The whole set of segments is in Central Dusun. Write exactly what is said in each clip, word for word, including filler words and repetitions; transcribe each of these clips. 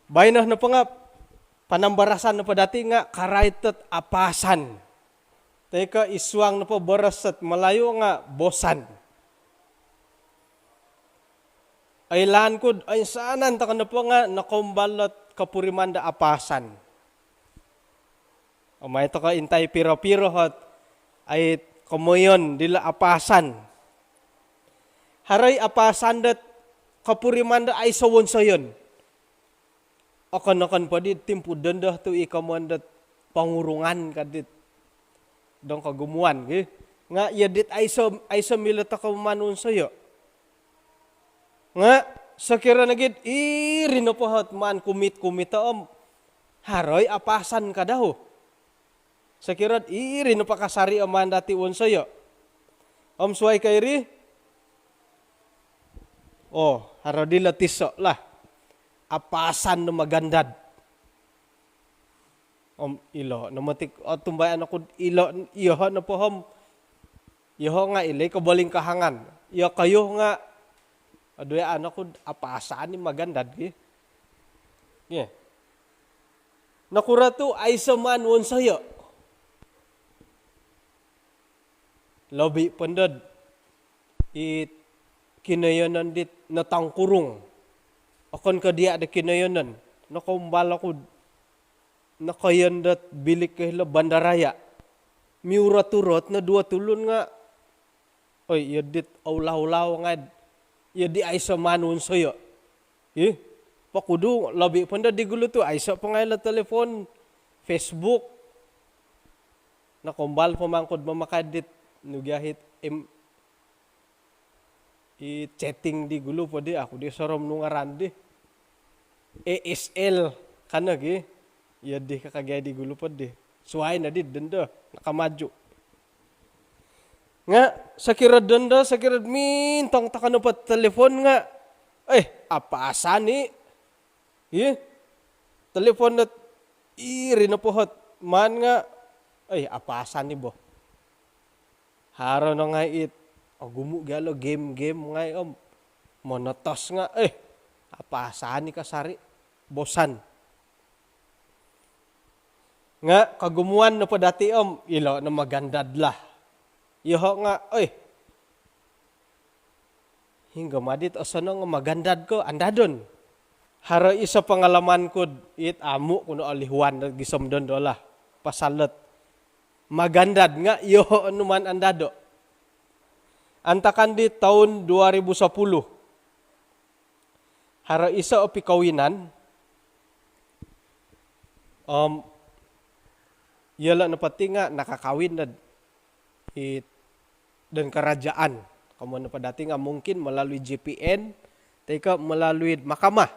Baino nopo nga' panambarasan nopo dati nga' karait dot apasan. Toi ko' isuang nopo boros dot Melayu nga' bosan. Oilaan ku'd oinsanan toko nopo nga' nokoumbal dot kopuriman do apasan. Om ai toko intai piro-piro ot ai komoyon dilo apasan. Haro i apasan dot kopuriman do aiso wonsoyon. Okon-okon po di timpu dondo tu' i komoyon dot pongurungan ka dit dong kogumuan gi. Nga' iyo dit aiso, aiso milo toko maan wonsoyo. Nga' sokiro nogi'd iri nopo ot maan kumit-kumito om haro i apasan ka dau. Sokiro'd iri nopo kasari' o maan dati' wonsoyo'. Om suwai ko' iri, oo, haro dilo tiso' lah. Apasan do magandad. Om ilo' no moti' otumbayaan oku'd ilo', iyoho' nopo om, iyoho' nga' ilo' i kobolingkahangan. Iyokoyu nga' oduyaan oku'd apasan i magandad gi. Nokuro tu' aiso maan wonsoyo'? Lobi' po nondo'd i kinoyonon dit notongkurung. Okon ko' diya' do kinoyonon. Nokoumbal oku'd nokoyon dot bilik ko hilo' bandaraya'. Miurot-urot no duwo tulun nga', oi, iyo dit oulau-ulau ngai'd iyo di aiso maan wonsoyo'. Ih, pokudu, lobi' po ndo di gulu tu' aiso po ngai' lo telefon, Facebook. Nokoumbal po mangku'd mamakai dit nu gia it, i chatting di gulu po di, aku di sorom nu ngaran di. A S L kano gi. Iyo di kakagiai di gulu po di. Suwai no di dondo, nakamaju. Nga' sokiro dondo, sokiro'd mintong toko nopo telefon nga', eh, apasan i. Ih, telefon dot iri nopo ot maan nga', eh, apasan i bo. Haro no ngai' it ogumu' gia lo game-game ngai' om monotos nga', eh, apasan i kasari', bosan. Nga' kogumuan nopo dati' om ilo' no magandad lah. Iyoho' nga', eh, hinggo ma dit osonong o magandad ko andadon. Haro iso pangalaman ku'd it amu' ku no olihuan do gisom dondo lah. Pasal dot magandad nga' iyoho' nu maan andado'. Antakan di toun dua ribu sepuluh. Haro iso o pikawinan. Om iyolo' nopo ti nga' nakakawin dot i, dan kerajaan. Komoyon nopo dati' nga' mungkin melalui J P N, toi ko' melalui mahkamah.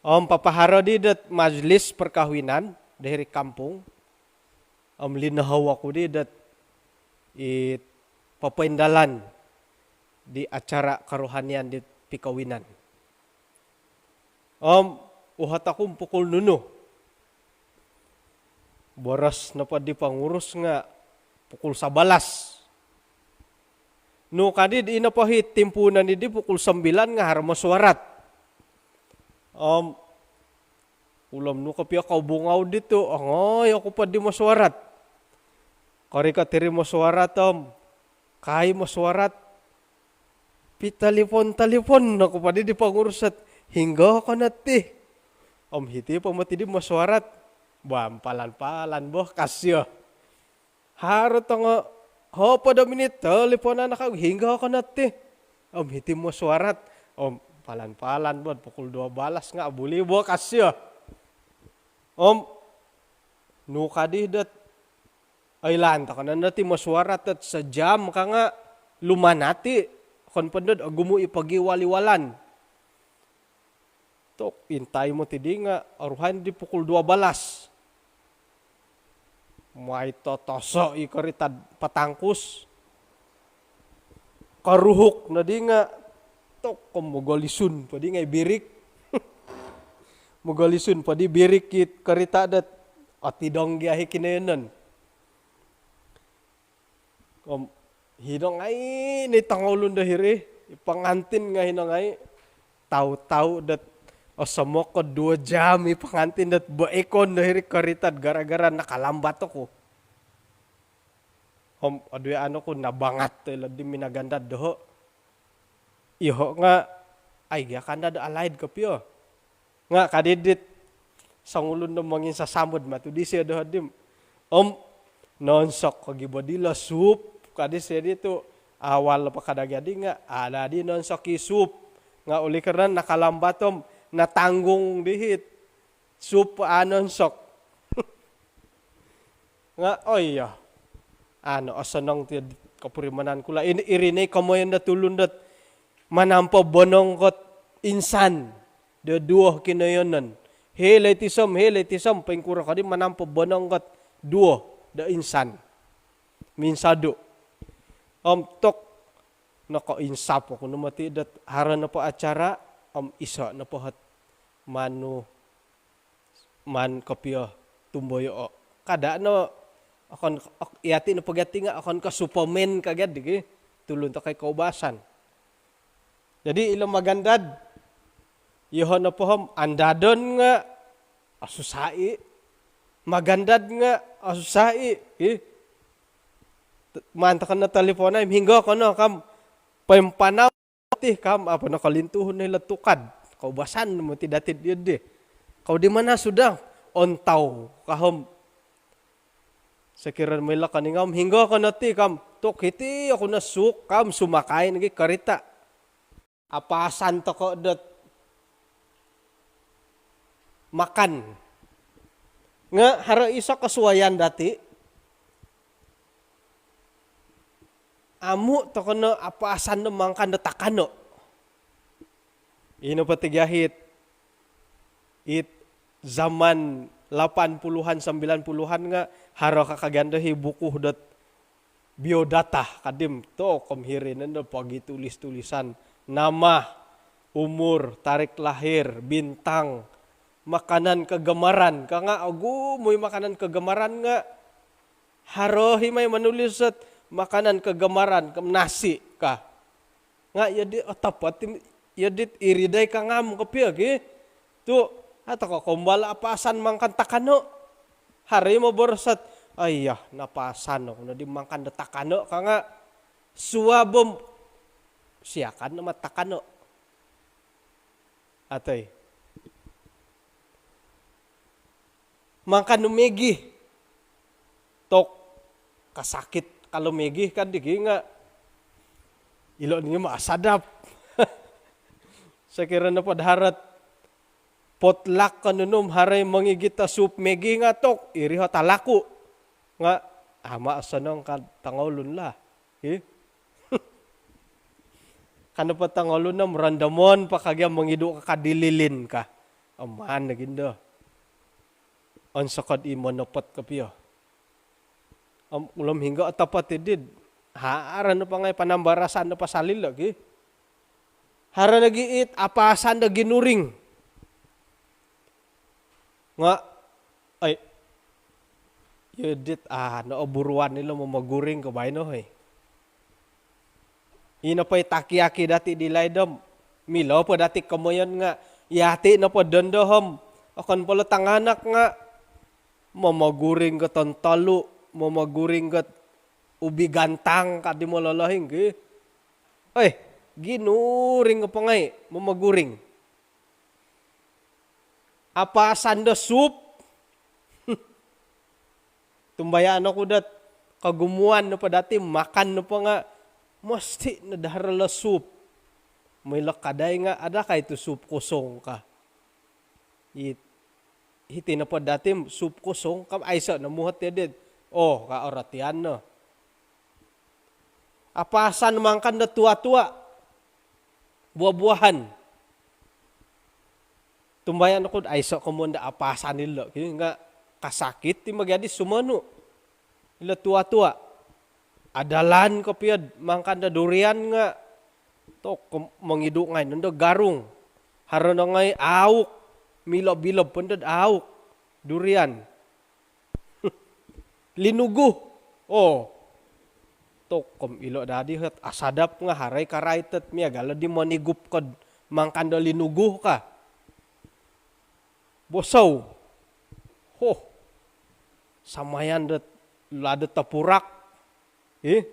Om papaharo di dot majlis perkahwinan do hiri kampung. Om linohou oku di dot i papaindalan di acara kerohanian di pikawinan. Om uhot oku pukul nunu. Boros nopo di pengurus nga' pukul sebelas. Nu kadi'd ino po hi timpuunan di pukul sembilan nga' haro mesyuarat. Om ulom nu kopio kobungou ditu', ongoi oku po di mesyuarat. Korikot iri mesyuarat om kai mesyuarat. Pitelefon-telefon oku po di di pengurus dot, hinggo ko no ti? Om hiti po moti di mesyuarat. Bah, palan-palan bo, ka sio. Haro tongo hopod o minit, telefonan oku, hinggo ko no ti? Om hiti mesyuarat. Om palan-palan bo, pukul dua belas nga' buli bo, ka sio. Om nu kadi dot, oilaan toko no dati' mesyuarat dot sejam ka nga' lumanati'. Okon po ndo'd ogumu' i pogiwal-iwalan. Tu' intai moti di nga' oruhai di pukul dua belas. Mai totoso' i korita'd patangkus. Koruhuk no di nga' tu' ko mogolisun po di ngai' birik. Mogolisun po di birik i korita' dot otidong gia hi kinoyonon. Om hino ngai' ni tongoulun do hiri, i pengantin nga' hino ngai', tau-tau dot Osomok ko duo jam i pangantin dot bo ikon do hiri korita gara-gara nakalambat oku. Om odui anu ku nabangat tu ilo di minagandad doho. Iyoho nga ai gia kandad alaid kopio. Nga kadidit songulun do monginsasamud matu disio doho dim. Om nonsok ko gibo dilo sup kadisio di tu awal pakadagi adi nga ada di nonsok i sup. Nga uli karna nakalambat om natanggung dihit. Sup a nonsok. Nga oh iya. Ano osonong ti kopurimanan kula ini iri nei komoyon dot tulun dot manampo bonong kot insan do duo kinoyonon. Hei lei tisom, hei lei tisom, pengkuro kodi manampo bonong kot duo do insan. Minsadu. Om tok noko insap oku no moti dot haro nopo acara om iso nopo hot manu man kopio tumboyo o. Kada no okon ok, iati no pogeti nga okon ko Superman kaget digi tulun tokai koubasan. Jadi ilo magandad iyoho no pohom andadon nga asusai. Magandad nga asusai. Ih. Mantakan na teleponai hinggo kono kam pempanau ti kam apa no kalintuhun ni letukad. Koubasan moti dati dia di. Kau di mana sudah? Ontau kahom. Sekira milo kaningam hinggo kono ti kam tuk hiti aku na suk kam sumakai nagi karita. Apasan toko dot makan. Nga haro iso kasuaian dati. Amu toko no apasan no mangkan do takano. Ino po tiga hit. It zaman lapan puluhan, sembilan puluhan nga haro kakagian do hi buku dot biodata kadim to kom hiri nendo pagi tulis-tulisan nama, umur, tarik lahir, bintang, makanan kegemaran ka nga ogu mui makanan kegemaran nga haro hi mai manulis dot makanan kegemaran ke nasi ka. Nga iyo di otopot iyo dit iri dai kangam kopio ki. Tu atau ko kombal apasan mangkan takano. Hari mo borosot. Aiya napasan no di mangkan do takano ka nga suabom siakan nama takano. Atoi. Mangkan nu megi. Tok kasakit kalau megi kan digi nga ilo ni ma asadap. Sekira na pod harat potlak kan nunum harai mangigit ta sup megi nga tok iri ho talaku. Nga ama asanang kan tangaulun lah. Hi. Kan na pod tangaulun na merandamon pa kagia mangidu ka kadililin ka. Aman na gindo. Onsokod i monopot kopio. Om ulom hinggo otopot idid. Haro no pangai panambarasan do pasalil lagi. Haro nogi it apasan do ginuring. Nga ai iyo dit ah no oburuan ilo momoguring ko baino hoi. Ino po i taki-aki dati di laidom. Milo po dati komoyon nga yati no po dondo hom. Okon polo tanganak nga momoguring ko tontolu, momoguring ko ubi gantang kadi mololohing ki. Oi, ginuring ko pangai momoguring. Apasan do sup. Tumbayaan oku dot kogumuan nopo dati makan nopo nga mesti no dahar lo sup. Milo kadai nga ada kai tu sup kosong ka. It hiti nopo dati sup kosong kam aiso no muhot dia dit. Oh ka oratian no. Apasan mangkan do tua-tua. Buah-buahan. Tumbayaan oku aiso komoyon do apasan ilo ki nga kasakit ti magiadi sumonu. Ilo tua-tua. Adalan kopiod mangkan do durian nga tok mangidu ngai nondo garung. Haro no ngai auk. Milo-bilo pondod auk. Durian. Linugu. Oh. Tokom ilo dadi hot asadap nga harai karaitet miagal di monigup kod mangkan do linugu ka. Bosou. Huh. Samayan dot lada topurak. Ih.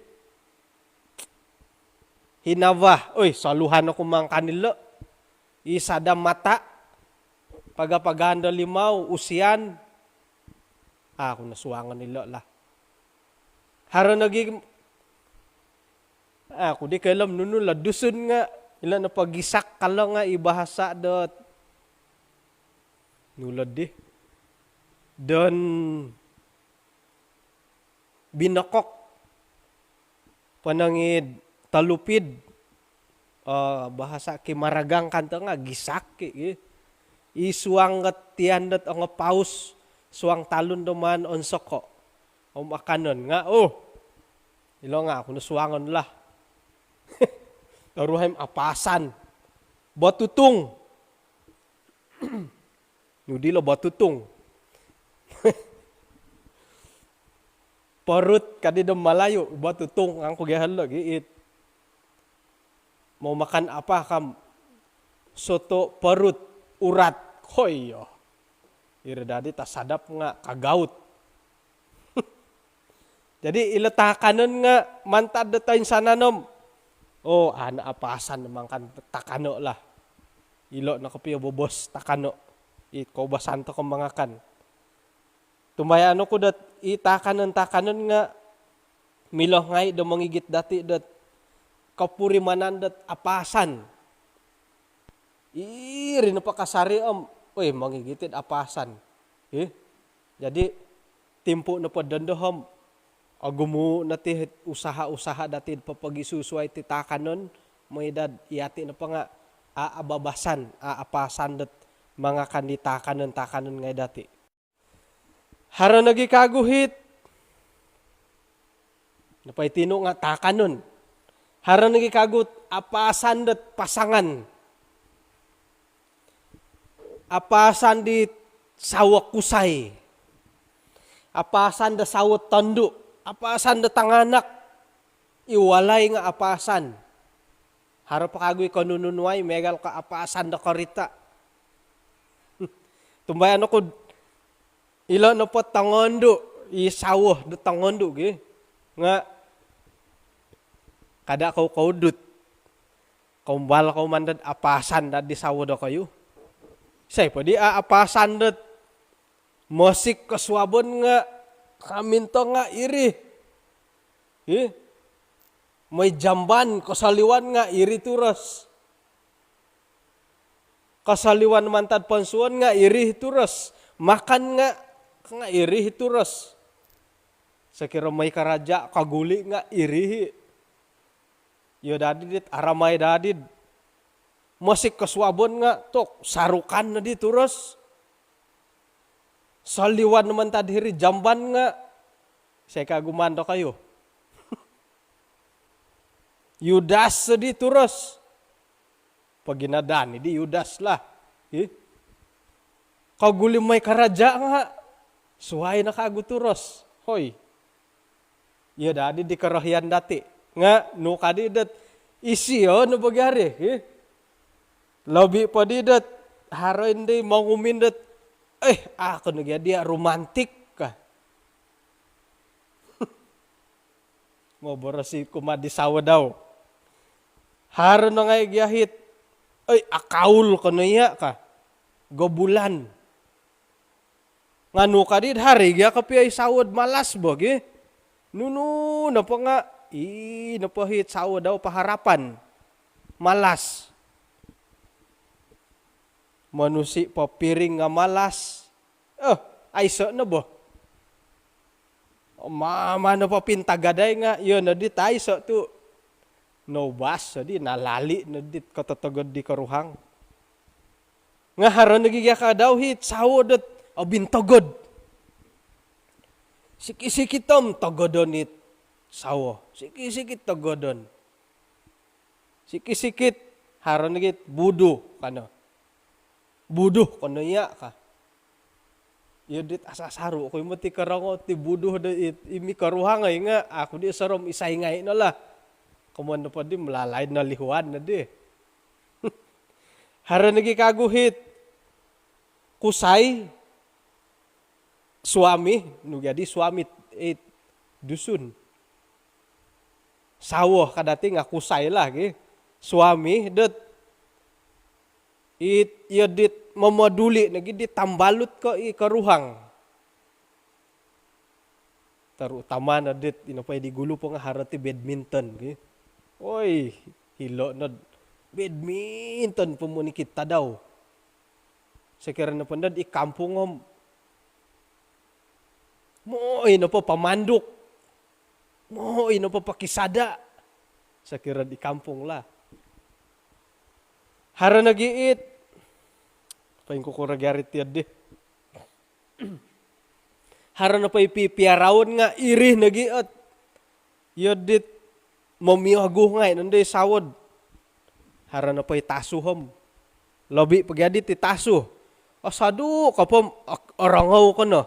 Hinava. Oi, soluhan oku mangakan ilo. I sada mata. Paga-pagaan do limau, usian. Aku nosuangon ilo lah. Haro nogi, aku di koilo om nunu lo Dusun nga, ilo nopo gisak ka lo nga i bahasa dot nu lo di. Don binokok. Ponong id tolupid. Eh, bahasa Kimaragang kan to nga gisak ki, ki. I suang got tian dot ongopaus, suang talun do maan onsoko. Om akanon nga, oh. Ilo nga aku nosuangon lah. Toruhai om apasan. Botutung. Nu di lo botutung. Perut kadi do Malayu, botutung, angku gia halo gi it. Mau makan apa kam? Soto perut, urat. Hoi yo. Iri dadi tasadap nga kagaut. Jadi ilo takanon nga mantad do toinsanan om. Oh, ana apasan mangakan takano lah. Ilo no kopio bobos takano. I koubasan toko mangakan. Tumbayaan oku dot i takanon-takanon nga milo ngai do mongigit dati dot kopurimanan dot apasan. Iri nopo kasari om, oi, mongigit id apasan. Ih. Jadi, timpu nopo dondo om, ogumu no ti usaha-usaha dati popogisusuai ti takanon, moi dad iati nopo nga, a, ababasan, a, apasan dot mangakan di takanon-takanon ngai dati. Haro nogi kagu hit. Nopo iti nu nga takanon. Haro nogi kagu apasan dot pasangan. Apasan di sawo kusai. Apasan do sawo tondu. Apasan do tanganak. I walai nga apasan. Haro po kagu i konununuai miagal ko apasan do korita. Tumbayaan oku ilo nopo tongondu, i sawo do tongondu gi. Nga kada kou koudut. Koumbal kou mandad apasan dad di sawo dokoyu. Sai po di a, apasan dot mosik kosuabon nga kaminto nga iri. Ih. Moi jamban kosoliwan nga iri turos. Kosoliwan mantad ponsuon nga iri turos. Makan nga, nga iri turos. Sokiro moi karaja kaguli nga iri. Iyo dadi dit aramai dadi. Mosik kosuabon nga tok sarukan no di turos. Soliwan mantad hiri jamban nga. Sai kagu mando kayu. Yudas di turos. Paginadan di Yudas lah. Ih. Kaguli moi karaja nga. Suai no kagu turos. Hoi. Iyo dadi di korohian dati. Nga nu kadi dot isio no bagi hari, ih. Lobi po di dot haro indi mongumin dot, eh, aku no gia dia romantik ka. Mau borosi kuma di sawo dau. Haro no ngai gia hit, eh, akaul kono iya ka. Gobulan. Nga nu kadi hari gia kopio i sawo malas bo gi. Nunu nopo nga, i nopo hit sawo dau paharapan. Malas. Monusi po piring nga malas. Oh, aiso no bo. Mama no po pintagadai nga, iyo no di taiso tu. Nobas, jadi nalali no di kototogod di koruhang. Nga haro nogi gia kadau hit sawo dot obintogod. Sikit-sikit om togodon it sawo. Sikit-sikit togodon. Sikit-sikit haro nogi budu kano. Budu kano iya ka. Iyo dit asasaru ko imo ti korongo ti budu do it imi koruhang ai nga aku di sorom isai ngai no lah. Komon nopo di melalai no lihuan no di. Haro nogi kagu hit. kusai, suami, nu gia di suami, it Dusun. Sawo ka dati nga kusai lah, ki. Suami dot it, iyo dit momoduli nogi di tambalut ko i koruhang. Terutama no dit, ino po di gulu po nga haro ti badminton, ki. Oi, hilo no badminton po monikid tadau. Sokiro nopo dot i kampung om, moi nopo pamanduk, moi nopo pakisada. Sokiro di kampung lah. Haro nogi it, poingkukuro gia ri tiyo di. Haro nopo i pipiaraon nga iri nogi ot iyo dit momioguh ngai nondo i sawo. Haro nopo i tasu om, lobi po gia dit i tasu. Osodu ko po om, ok, orongou ko no.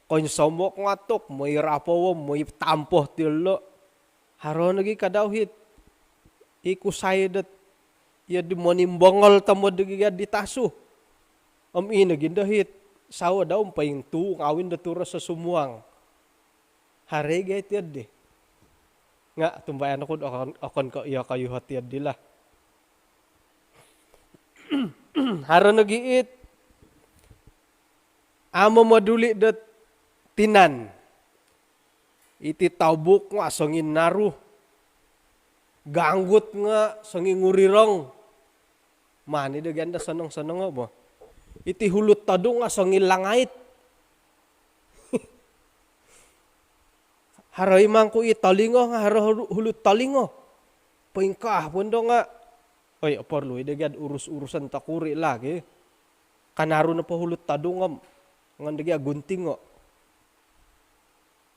Koinsomok nga tok, moi rapou om, moi tampoh ti yolo. Haro nogi kadau hiti kusai dot iyo di monimbongol tomod nogi gia di tasu. Om ino gia do hiti sawo dau om pointuu ngawin do turo sosumuang. Haro i gia iti di. Nga tumbayaan oku do okon, okon ko iyokoyu iti di lah. Haro nogi it amu momoduli dot tinan. Iti tobuk nga songinaru. Ganggut nga songingurirong. Mani do gia do sonong-sonong o bo. Iti hulut todung nga songilangait. Haro i mangku i tolingo nga haro hulu-, hulut tolingo. Poingkaa po ndo nga, oi, oporlu i do gia do urus-urusan tokuri lah, ki. Kanaru nopo hulut todung om, ngan do gia guntingo.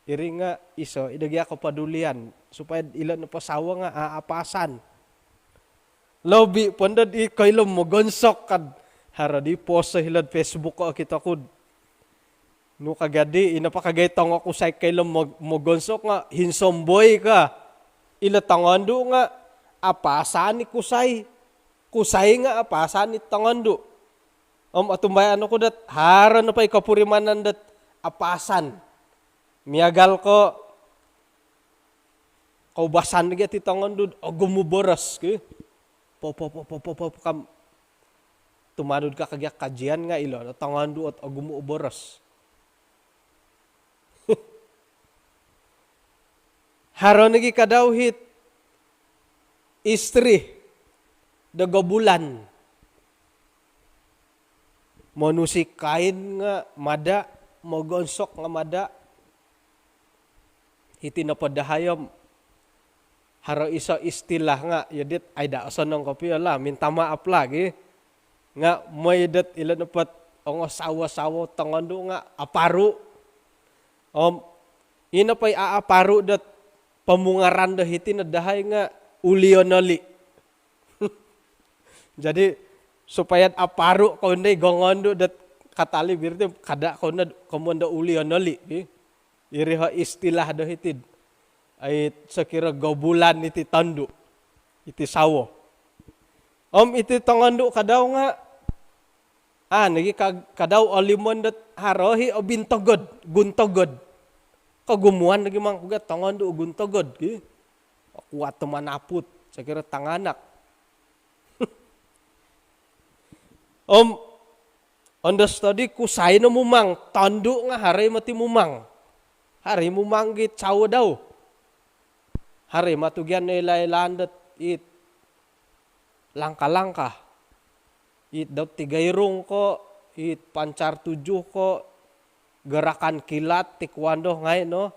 Iri nga iso i do gia kopodulian, supaya ilo nopo sawo nga a-, apasan. Lobi po ndo di koilo mogonsok kad. Haro di post hilo'd Facebook ko okito ku. Nu ka gia di, ino po ka gia i tongokusai koilo mo-, mogonsok nga hinsomboi ka. Ilo tongondu nga apasan i kusai. Kusai nga apasan i tongondu. Om otumbayaan oku dot haro nopo i kopurimanan dot apasan. Miagal ko koubasan gia ti tongondu, ogumu boros, ki. Po, po, po, po, po, po, kam. Tumanud ka ka gia kajian nga ilo no tongondu ot ogumu boros. Haro nogi kadau hiti istri do gobulan. Monusi kain nga mada, mogonsok nga mada. Hiti nopo dahai om haro iso istilah nga, iyo dit, ai da osonong kopio lah, minta maaf lah, ki. Nga moi dot ilo nopo tongo sawo-sawo tongondu nga aparu. Om ino po i a-, aparu dot pomungaran do hiti no dahai nga ulio noli. Jadi, supaya aparu kou ndo i gongondu dot katalib iri ti, kada kou no komoyon do ulio noli, ki. Iri ho istilah do hiti. Ai, sokiro gobulan iti tondu, iti sawo. Om iti tongondu kadau nga, a, nogi ka-, kadau olimon dot haro i obintogod, guntogod. Kogumuan nogi mangku gia tongondu guntogod, ki. Kuat tu manaput, sokiro tanganak. Om ondos todi kusai no mumang, tondu nga haro i moti mumang. Haro i mumang gia it sawo dau. Haro i moti gia no ilo-iloan dot it langkah-langkah. It Daud Tigairung ko, it Pancar Tujuh ko, gerakan kilat ti kuan do ngai no.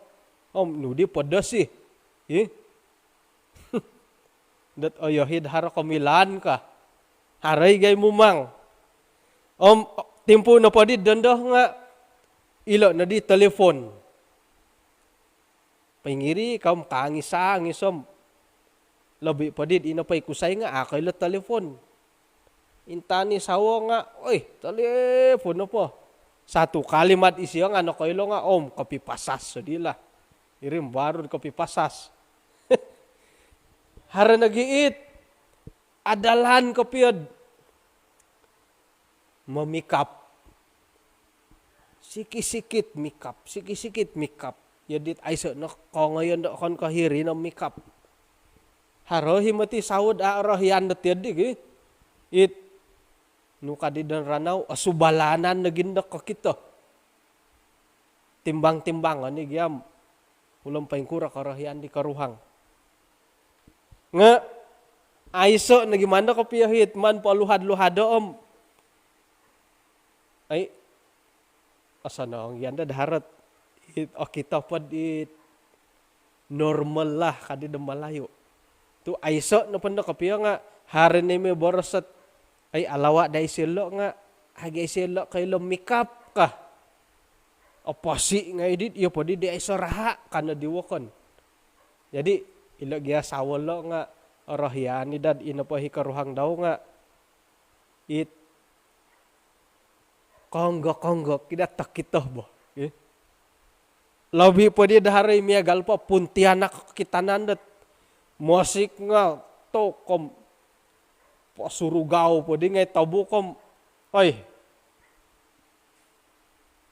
Om nu di podosi. Ih. Dot oyohid haro komilaan ka. Haro i gia i mumang. Om timpu nopo di dondo nga ilo nodi telefon. Pingiri ka om kangis-angis om. Lobi po di ino po i kusai nga a koilo telefon. Intangan i sawo nga, oi, telefon nopo. Satu kali mat isio nga nokoilo nga om kopipasas sodi lah. Iri baru kopipasas. Haro nogi it adalan kopio do momikap. Sikit-sikit mikap, sikit-sikit mikap. Iyo dit aiso no kongoyon do okon ko hiri no mikap. Haro hi moti sawo do orohian do tiyo di gi. It nu kadi don ranau, osubalanan do gindo kokito. Timbang-timbangon i giam. Ulun poingkuro korohian di koruhang. Nga aiso nogi mando kopio hit maan poluhad-luhado om. Ai, osonong gian do daharot. It okito pod it normal lah kadi do Malayu. Tu aiso nopo ndo kopio nga haro ni miboros ot, ai, alawa dai silo nga, agi silo koilo mikap ka. Oposi ngai dit, iyo podi di aiso raha kano di wokon. Jadi, ilo gia sawo lo nga orohian i dad ino po hi koruhang dau nga it konggo-konggo kida tokito bo. Ih. Lobi podi dahari miagal po puntianak kitanan dot mosik nga tokom posurugau podi ngai tobu kom. Oi.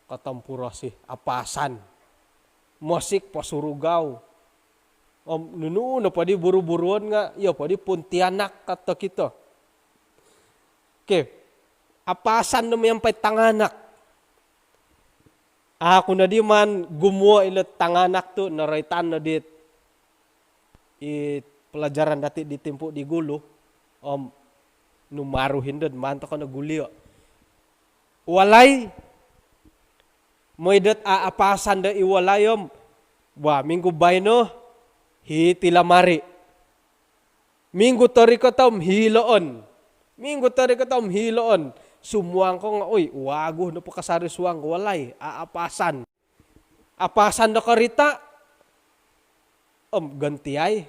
Kotompurosi apasan. Mosik posurugau. Om nunu no podi buru-buruon nga iyo podi puntianak kato kito. Oke. Apasan no miampai tanganak. Aku nodi maan gumuo ilo tanganak tu noroitan no dit i pelajaran dati di timpu di gulu. Om numaru hindod maan toko no gulio. Walai, moidot a apasan do i walai om. Wah, minggu baino hiti lamari. Minggu torikot om hiloon. Minggu torikot om hiloon. Sumuang ko nga, oi, wagu no po kasari suang ko walai, a apasan. Apasan do korita om gantiai.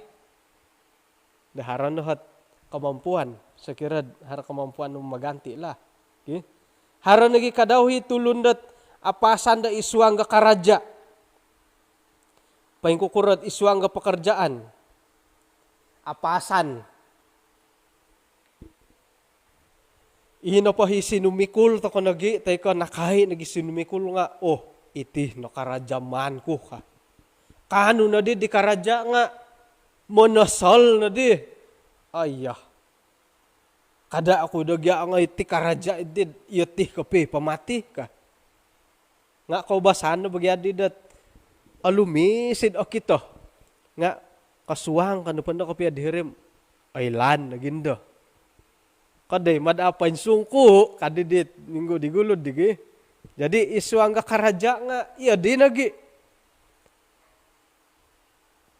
Da haro no hot kemampuan, sekira haro kemampuan memaganti lah. Oke. Haro nogi kadau hi tulun dot apasan do isuang ga karaja. Paingkukurot isuang ga pekerjaan. Apasan. Ino po hi sinumikul toko nogi, toi ko nakai nogi sinumikul nga, oh, iti no karaja maan ku ka. Kanu nodi di karaja nga monosol nodi. Aiya. Kada aku do gia nga iti karaja iti, iyo ti kopi pamati ka. Nga koubasan no bagi adi dot olumis id okito. Nga kosuang kanu pondo kopio dihirim. Oilaan nogi ndo. Kadai mada apa insungku kadi dit minggu di gulu digi. Jadi isuang ga karaja nga iyo di nogi.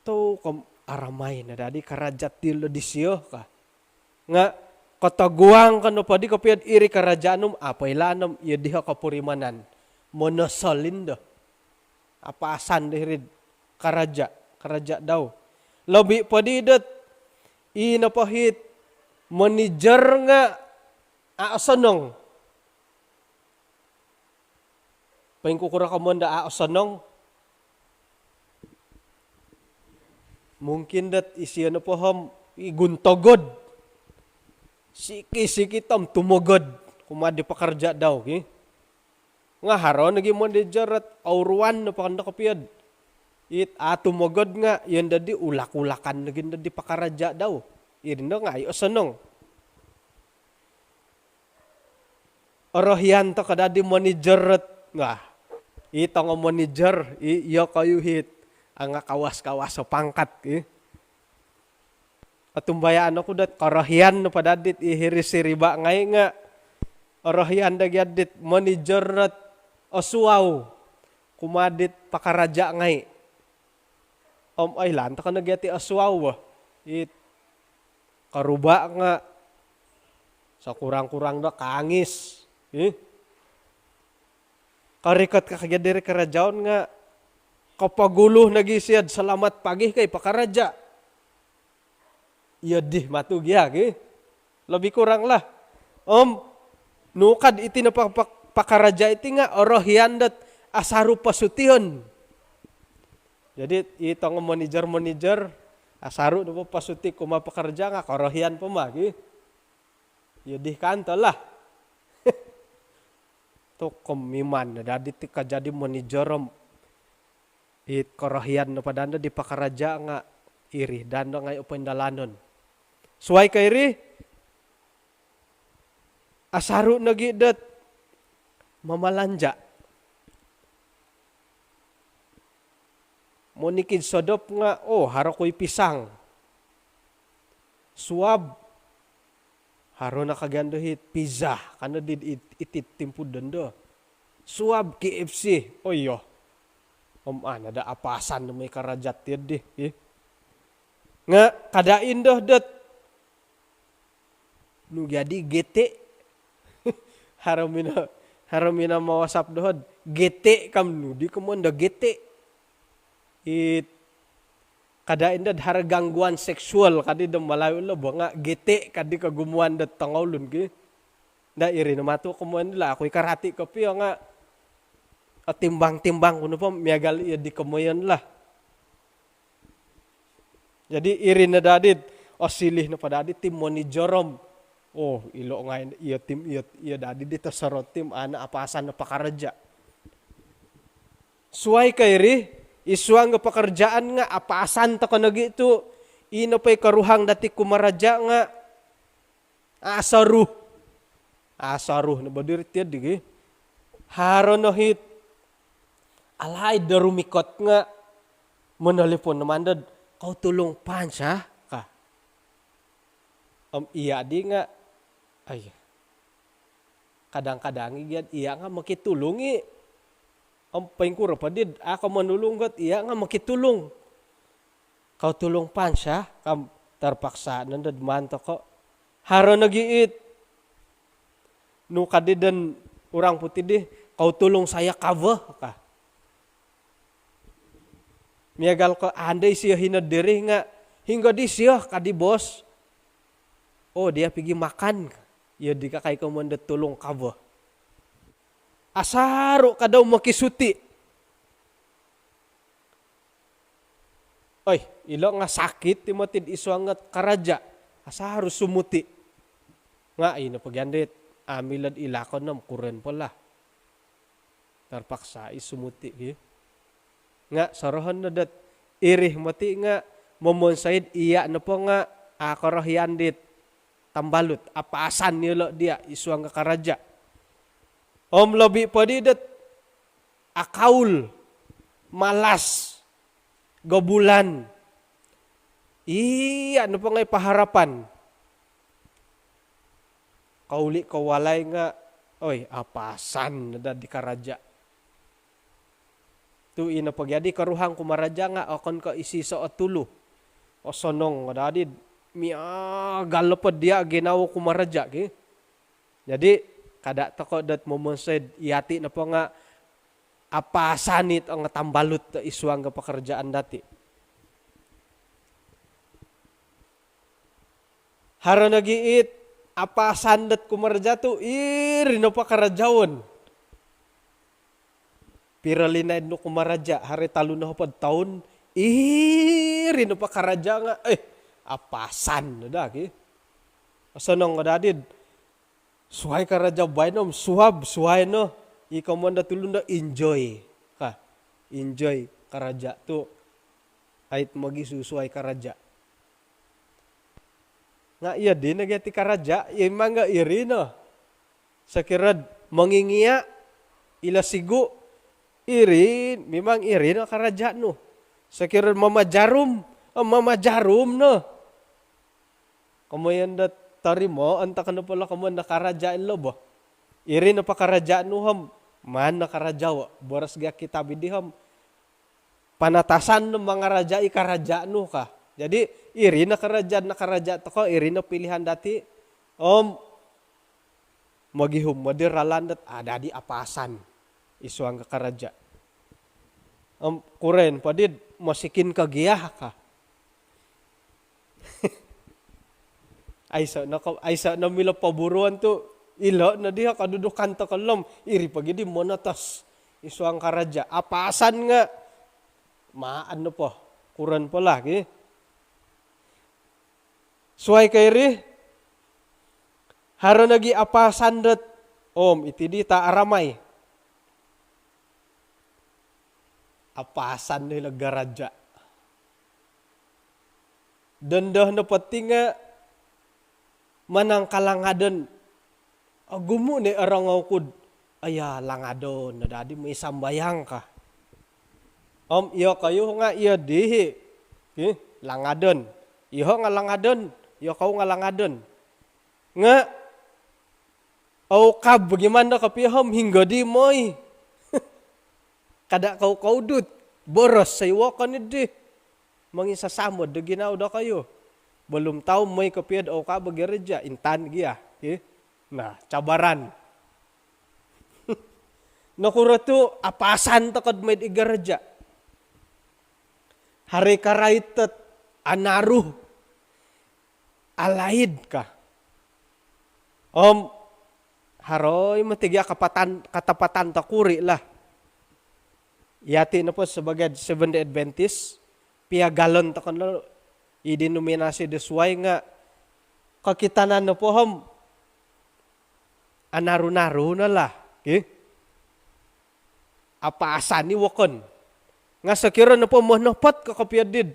Tu kom aramai no dadi karaja tilo disio ka. Nga kotoguang ko nopo di kopio iri karaja num apo ila num iyo diho kopurimanan. Monosolin do. Apasan do hiri'd karaja, karaja dau. Lobi podi dot i nopo hit manager nga a osonong. Paingkukuro komon da a osonong. Mungkin dot isio nopo hom i guntogod. Siki-siki tom tumogod kumaa di pekerja dau ki. Nga haro nogi manager dot auruan nopo kondo kopio. It a tumogod nga iyo dadi ulak-ulakan nogi dadi pekerja dau. Iri no nga i osonong. Orohian toko dadi manager dot, wah, i tongo manager, i, iyo koyu hit, anga kawas-kawas o pangkat, i. Otumbayaan oku dot korohian nopo dadi i hiri siriba ngai nga, orohian do gia dit manager dot osuau, kumaa dit pakaraja ngai. Om oilaan toko no gia ti osuau bo. It koruba nga sekurang-kurang do kangis. Ih. Korikot ka gia diri karajaon nga kopogulu nogi siad selamat pagi kai pakaraja. Iyo dih matu gia ki. Lebih kurang lah. Om nukad iti no pa-, pa-, pakaraja iti nga orohian dot asaru posutihon. Jadi i tongo manager-manager asaru nopo posuti kumaa pekerja nga korohian po ma ki. Iyo dih kanto lah. Tu komiman no dadi ti kajadi manager om it korohian nopo daa do di pakaraja nga iri daa do ngai o poindalanon. Suai ko iri, asaru nogi dot mamalanja. Monikid sodop nga, oh, haro ku i pisang. Suab, haro no kagian do hit pizza, kano di it-, iti timpu dondo. Suab K F C, oh iyo. Om ana da apasan do mai karaja ti di, eh. Nga kada indo dot nu jadi G T. Haro mina, haro mina ma-WhatsApp doho do G T kam, nu di komoyon do G T. It kada indo do haro gangguan seksual kadi do Malayu lo bo nga G T kadi kogumuan do tongoulun ki. Nda iri no matu komoyon lah, aku i karati kopio nga otimbang-timbang ku nopo miagal iyo di komoyon lah. Jadi iri no dadi, osilih nopo dadi tim manager om, oh, ilo ngai iyo tim, iyo, iyo dadi di tosorou tim, ana apasan no pakaraja. Suai ko iri, i suang do pakarajaan nga apasan toko nogi tu, i nopo i koruhang dati kumaraja nga asaru. Asaru no bo diri tiad digi. Haro no hit alaid do rumikot nga monolipon no mandad, "Kau tulung pansa," ka. Om iya di nga, ai, kadang-kadang i giad iya nga mokitulung i. Om poingkuro po did, a ko monulung got iya nga mokitulung. "Kau tulung pansa," kam, terpaksa nandad maan toko. Haro nogi it, nu kadi dan orang putih di, "Kau tulung saya cover," ka. Miagal ko andai sio hinod diri nga, "Hinggo di sio," kadi bos. "Oh, dia pigi makan," ka. Iyo di kakai komoyon do tulung cover. Asaru kadau mokisuti. Oi, ilo nga sakit ti moti id suang ngot karaja. Asaru sumuti. Nga ino pogi andit, amilod ilakon om kuren po lah. Terpaksa i sumuti ki. Nga sorohon no dot iri moti nga momonsoid iya nopo nga, a, korohian dit tambalut, apasan yolo dia i suang karaja. Om lobi po di dot akaul, malas, gobulan. Iya nopo ngai paharapan. Kauli ko walai nga, oi, apasan no dadi karaja. Tu ino pogi adi koruhang kumaraja nga okon ko isiso o tulu. Osonong dadi miagal nopo dia ginawo kumaraja ki. Jadi kada toko dot momonsoid iyati nopo nga apasan it ongo tambalut do i suang do pakarajaan dati. Haro nogi it apasan dot kumaraja tu iri nopo karajaon. Piro linaid nu kumaraja, haro tolu nohopod toun, iri nopo karaja nga, eh, apasan no daa ki. Osonong ko dadid. Suai karaja baino om suab, suai no. I komoyon do tulun do enjoy. Ka, enjoy karaja tu. Ait mogisusuai karaja. Nga iyo di nogi ati karaja, iyo mangga iri no. Sokirod mongingia, ilo sigu, iri, mimang iri no karaja nu. Sokirod mamajarum, eh, mamajarum no. Komoyon do torimoon toko nopo lo komoyon do karaja ilo bo. Iri nopo karaja nu om, maan no karaja wo. Boros gia kitab idi om, panatasan no mangarajai karaja nu ka. Jadi iri no karaja, no karaja toko, iri no pilihan dati. Om mogihum modi ralan dot ada di apasan i suang karaja. Om kuren po did mosikin ko gia ka. Aiso no ko, aiso no milo poburuon tu ilo no diho kedudukan toko lo om, iri pogi di monotos i suang karaja. Apasan nga maan nopo, kuren po lah ki. Suai ko iri, haro nogi apasan dot, om, iti di ta aramai. Apasan do hilo garaja. Dondo nopo ti nga manang kalangadon. Ogumu no orongou ku do, aya, langadon no dadi moi sambayang ka. Om iyokoyu nga iyo dii, ki, langadon. Iyoho nga langadon, iyokou nga langadon. Nga, au kab giman do kopio om hinggo di moi. Kada kou koudut. Boros so i wokon di. Mongisasamod do ginawo dokoyu. Belum tau moi kopio do au kab gereja, intan gia, ki. Nah, cabaran. Nokuro tu apasan toko do moi di gereja. Hari karait dot anaru. Alaid ka. Om haro i moti gia kapatan, katapatan tokuri lah. Yati nopo sebagai Seventh Day Adventist, piagalon toko no i denominasi do suai nga kokitanan nopo om anaru-naru no lah, ki. Apasan i wokon. Nga sokiro nopo monopot ko kopio di do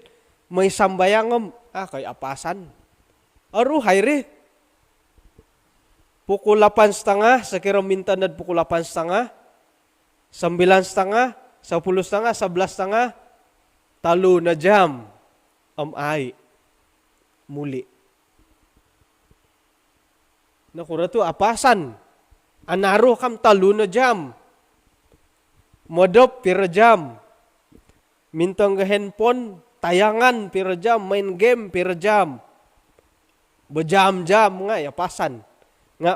moi sambayang om, ah, koi apasan. Oruhai ri. Pukul lapan setengah, sokiro mintong do pukul lapan setengah, sembilan setengah, sepuluh setengah, sebelas setengah, tolu no jam. Om ai. Muli. Nokuro tu apasan. Anaru kam tolu no jam. Modop piro jam. Mintong do handphone, tayangan piro jam, main game piro jam. Bejam-jam nga i apasan. Nga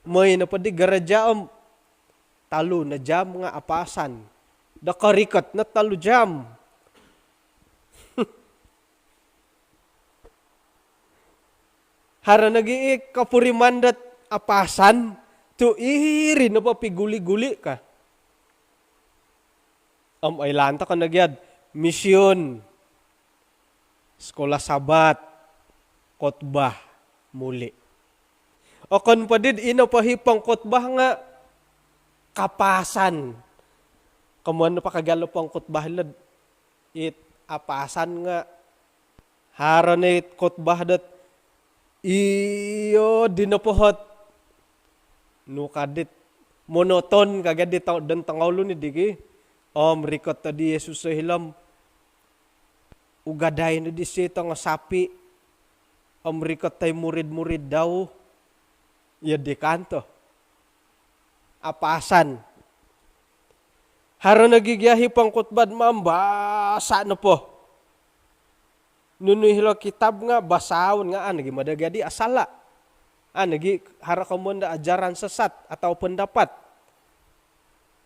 moi nopo di gereja om tolu no jam nga apasan. Do korikot no tolu jam. Haro nogi i kopuriman dot apasan tu iri nopo piguli-guli ka. Om oilaan toko nogi ad misiun, sekolah Sabat, khotbah, muli. Okon po di do ino po i pongkhotbah nga kapasan. Komoyon nopo kagalo pongkhotbah ilo do it apasan nga haro no it khotbah dot iyo di nopo ot nu ka dit monoton ka gia di tong-, don tongoulun di ki. Om rikot di Yesus so hilo om ugadai no disio tongo sapi. Om rikot i murid-murid dau. Iyo di kanto. Apasan. Haro nogi gia i pongkhotbah do mambasa nopo. Nunu i hilo kitab nga basaon nga a nogi mada gia di asala. A nogi haro komoyon do ajaran sesat atau pendapat.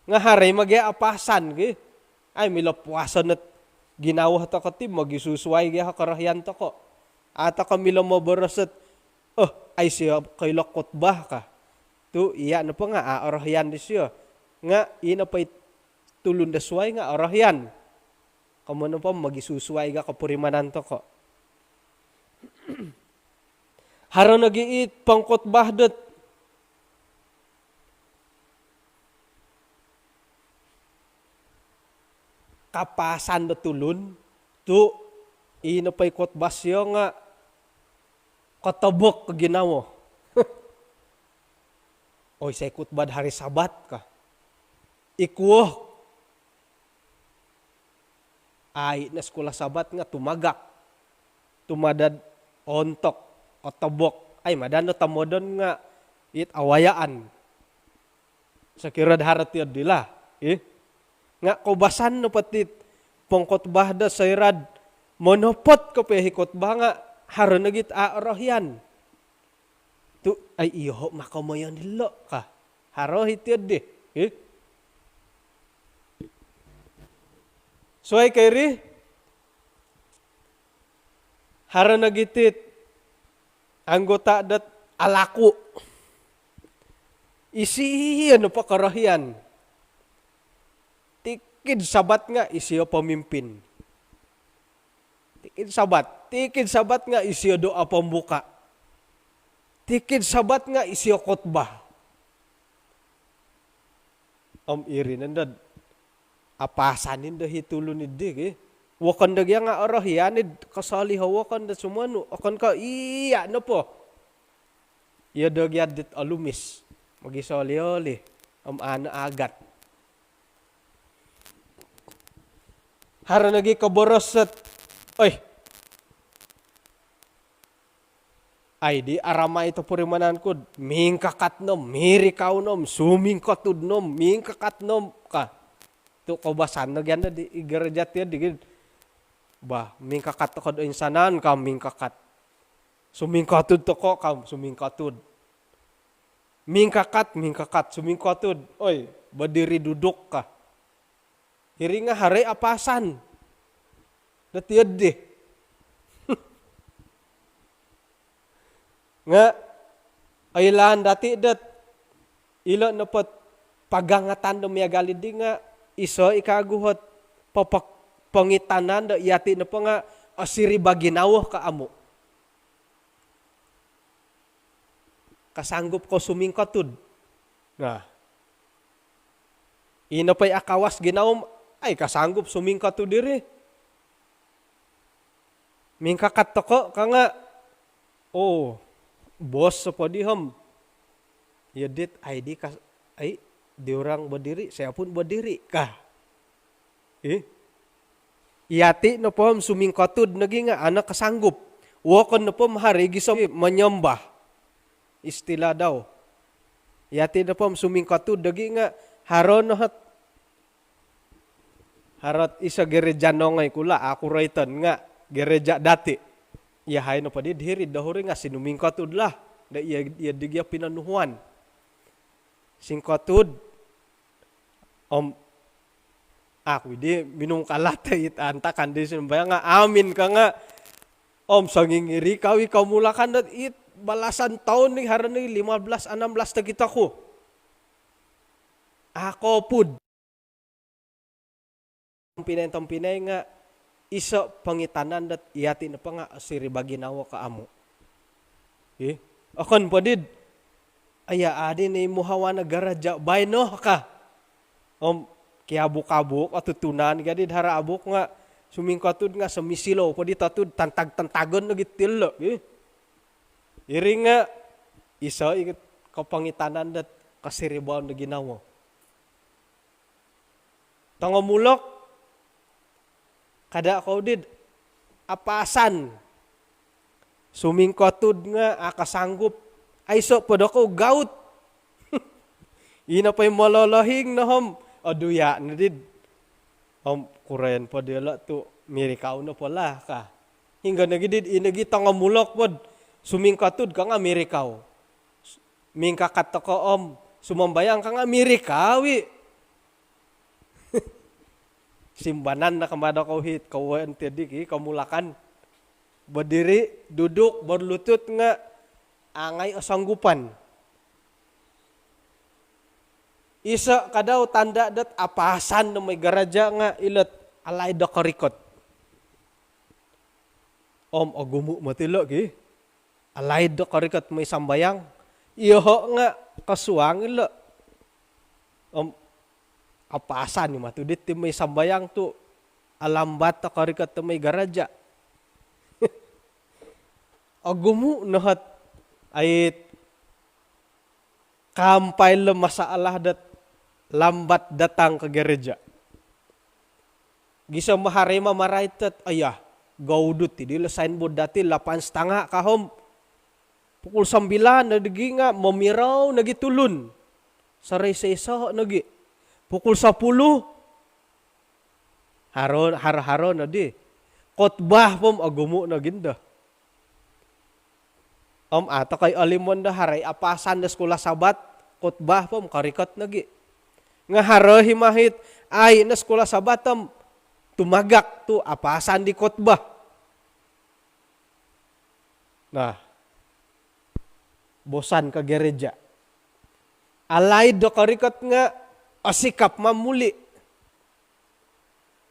Nga haro i ma gia apasan ki. Ai milo puaso no ot ginawo toko ti mogisusuai gia o korohian toko. A toko milo moboros dot, oh, ai isio koilo khotbah ka. Tu iya nopo nga a orohian disio. Nga i nopo i tulun do suai nga orohian. Komoyon nopo mogisusuai gia kopurimanan toko. Haro nogi it pongkhotbah dot kapasan do tulun tu i nopo i khotbah sio nga kotobok ginawo. Oi, isai khotbah do hari Sabat ka. Ikuo. Ai no sekolah Sabat nga tumagak. Tumadad ontok, otobok. Ai mada no tomodon nga it awayaan. Sokiro do haro ti odi lah, ih. Nga koubasan nopo ti pongkhotbah do soira do monopot kopio i khotbah nga haro nogi it a orohian. Tu ai iyoho ma komoyon dilo ka. Haro i ti odi, ih. Suai ko iri, haro nogi it anggota dot alaku. Isio nopo korohian. Tikid Sabat nga isio pemimpin. Tikid Sabat, tikid Sabat nga isio doa pembuka. Tikid Sabat nga isio khotbah. Om iri nondo do Apasan indo hi tulun iddi ki. Wokon do gia nga' orohian id kosoliho wokon do sumonu'. Okon ko' iya' nopo. Iyo do gia dit olumis. Mogisoli-oli. Om ano agat. Haro nogi koboros dot, oi, ai di aramai topurimanan ku'd mingkakat nom, mirikau nom, sumingkotud nom, mingkakat nom ka. Tu' koubasan no gia no di i gereja ti di gid. Bah, mingkakat toko'd oinsanan ka, mingkakat. Sumingkotud toko' ka, sumingkotud. Mingkakat, mingkakat, sumingkotud. Oi, berdiri duduk ka. Iri nga' haro i apasan dot iyo di. Nga' oilaan dati' dot ilo' nopo't pagangatan do miagal iddi nga' iso' i kaguhot popok-, pongitanan do iyati' nopo nga' osiriba ginawo ka amu'. Kasanggup ko sumingkotud. Nah. Ino po i akawas ginawo, ai kasanggup sumingkotud diri. Mingkakat toko' ka nga', oh, bos po di om. Iyo dit, ai di kas-, ai, diorang berdiri, saya pun berdiri ka. Ih. Iyati' nopo om sumingkotud nogi nga' ano kasanggup. Wokon nopo om haro i gisom manyambah. Istilah dau. Iyati' nopo om sumingkotud nogi nga' haro no hot. Haro ot iso gereja nongoi kula, aku roiton nga' gereja dati'. Iyahai nopo di hiri'd dohuri nga' sinumingkotud lah. Do iyo, iyo di gia pinonuhuan. Singkotud. Om aku di minum kalate it antakan di sinumbayang nga' amin ka nga'. Om songingiri kawi komulakan dot it balasan toun ni, haro ni lima belas, anam belas tokito ku. Ako pud. Tompinai-tompinai nga' iso' pongitanan dot iyati' nopo nga' siriba ginawo ka amu'. Ih, okon po di'd, aya adi ni muhawana garaja' baino ka. Om kiabuk-abuk, otutunan gadi'd haro abuk nga' sumingkotud nga' somisilo po di totud tantag-tantagon lagi tilo'. Ih. Iri nga' iso' i kopongitanan dot kosiribaon do ginawo. Tongomulok, kada' kou di'd apasan. Sumingkotud nga' a' kasanggup. Aiso' po dokou gaut. Ino po i mololohing no om oduya' no di'd. Om kuroyon po diyolo' tu' mirikau no po lah ka. Hinggo nogi di'd ino gi tongomulok pod. Sumingkotud ka nga' mirikau. Mingkakat toko' om sumambayang ka nga' mirikau i'. Simbanan no kama dokou hit, kouwoyon ti di ki, komulakan. Berdiri, duduk, berlutut nga' angai osonggupan. Iso' kadau tanda' dot apasan do moi garaja' nga' ilo't alaid do korikot. Om ogumu' moti ilo' ki. Alaid do korikot moi sambayang. Iyoho' nga' kosuang ilo'. Om apasan ni matu dit ti moi sambayang tu' alambat do korikot do moi garaja'. Ogumu' no hot ait kaampai lo masalah dot lambat datang ke gereja. Gisom haro i mamarait dot, aya, gaudut ti dilo signboard dati lapan setengah ka om. Pukul sambilan no di gi nga' momirau nogi tulun. Soroiso-iso nogi. Pukul sapuluh, haro, haro-haro no di. Khotbah po om ogumu' nogi ndo. Om a' toko i' olimon do haro i apasan do sekolah Sabat, khotbah po om korikot nogi. Nga' haro i mahit, ai no sekolah Sabat om tumagak tu' apasan di khotbah. Nah, bosan ka gereja. Alaid do korikot nga' osikap mamuli'.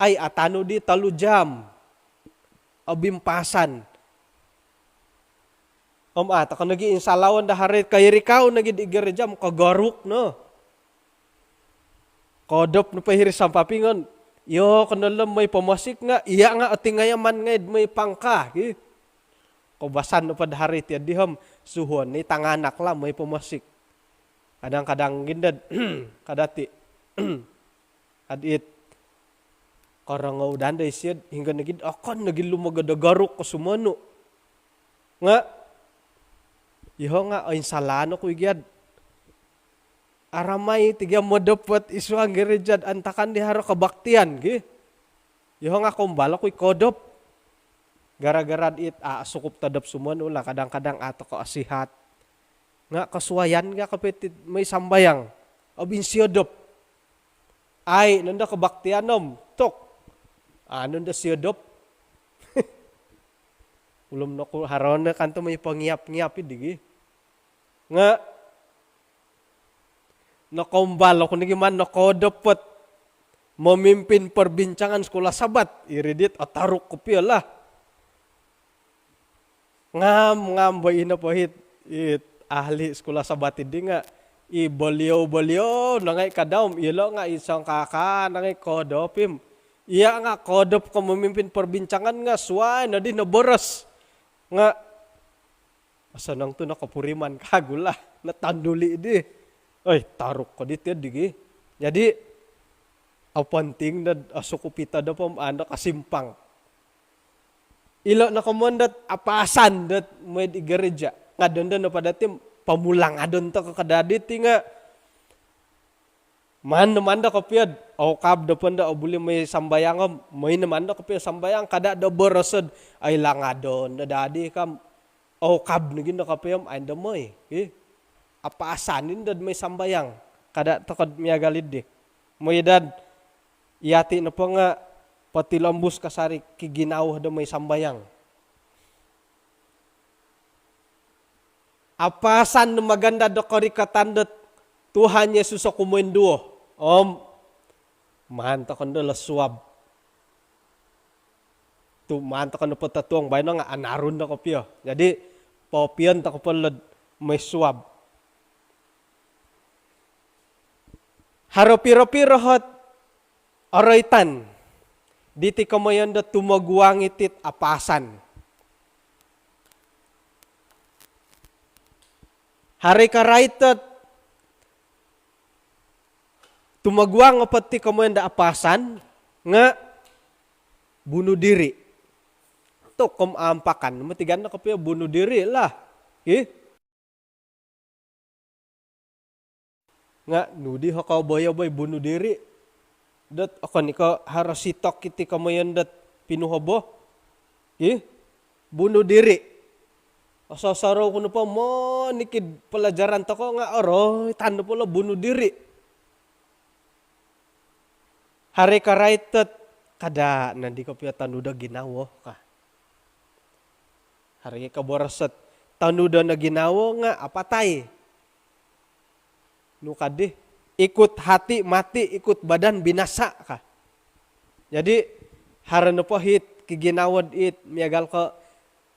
Ai, atanu di tolu jam. Obimpasan. Om a' toko nogi insalaon do haro i koirikau nogi di gereja om kogoruk no. Kodop nopo hiri sampapingon. Iyo kono lo moi pomosik nga, iya nga otingayaman ngai moi pangka, ki. Koubasan nopo do hari ti di om, suhuon ni tanganak lah moi pomosik. Kadang-kadang gindad, kada ti. Adit, korongou dan do isid, hinggo nogi, okon nogi lumogod do garuk ko sumonu. Nga, iho nga, oinsalaan oku igiad. Aramai tiga modopot id suang gereja antakan di haro kebaktian, ki. Iho nga kombal oku i kodop. Gara-gara dit, ah, sukup todop sumonu lah, kadang-kadang ah, toko asihat. Nga kosuayan ga kopio ti moi sambayang. Obinsiodop. Ai, nondo kebaktian om, tok. Ah, nondo siodop. Ulum noku harone kanto moi pongiap-ngiap i digi. Nga, nokombal oku nogi maan nokodopot memimpin perbincangan sekolah Sabat. Iri dit otaruk kopio lah. Ngam, ngam bo ino po hit, it ahli sekolah Sabat idi nga, i beliau-beliau nangai kada om, ilo nga i sangkaka nangai kodop im. Iya nga kodop ko memimpin perbincangan nga suai nodi noboros. Nga, osonong tu nokopuriman kagu lah, notanduli di. Oi, taruk ko di ti digi. Jadi, au penting dot, ah, sukup i todop om, ah, nokosimpang. Ilo nokomon dot apaasan dot moi di gereja. Nga dondo nopo dati pamulang adon toko kada diti nga. Maan no mando kopio, au kab do pondo, au buli moi sambayang om, moi no mando kopio sambayang, kada do borosod, ai langadon do dadi kam, au kab nogi no kopio om, ai ndo moi, hi. Apaasan indo moi sambayang, kada tokod miagal idi. Moi dad, iyati nopo nga potilombus kasari ki ginawo do moi sambayang. Apaasan do maganda do korikatan dot Tuhan Yesus o kumoinduo. Om, maan toko ndo lo suab. Tu maan toko ndo pototuong baino nga anarun do kopio. Jadi, popion toko po lod moi suab. Haro piro-piro hot oroitan diti komoyon do tumoguang itit apaasan. Hari karait dot tumoguang opot ti komoyon do apaasan nga bunuh diri. Tu kom ampakan, matigan no kopio bunuh diri lah. Ih. Nga nudi ho kau boyo boi bunuh diri. Dot okon iko haro sitok iti komoyon dot pinuhobo. Ih, bunuh diri. Oso-sorou ku nopo monikid pelajaran toko nga oroitan nopo lo bunuh diri. Hari karait dot kada nodi kopio tondu do ginawo ka. Hari kaboros dot tondu do no ginawo nga apatai. Nu kadi, ikut hati mati, ikut badan binasa ka. Jadi, haro nopo hit ki ginawo dit miagal ko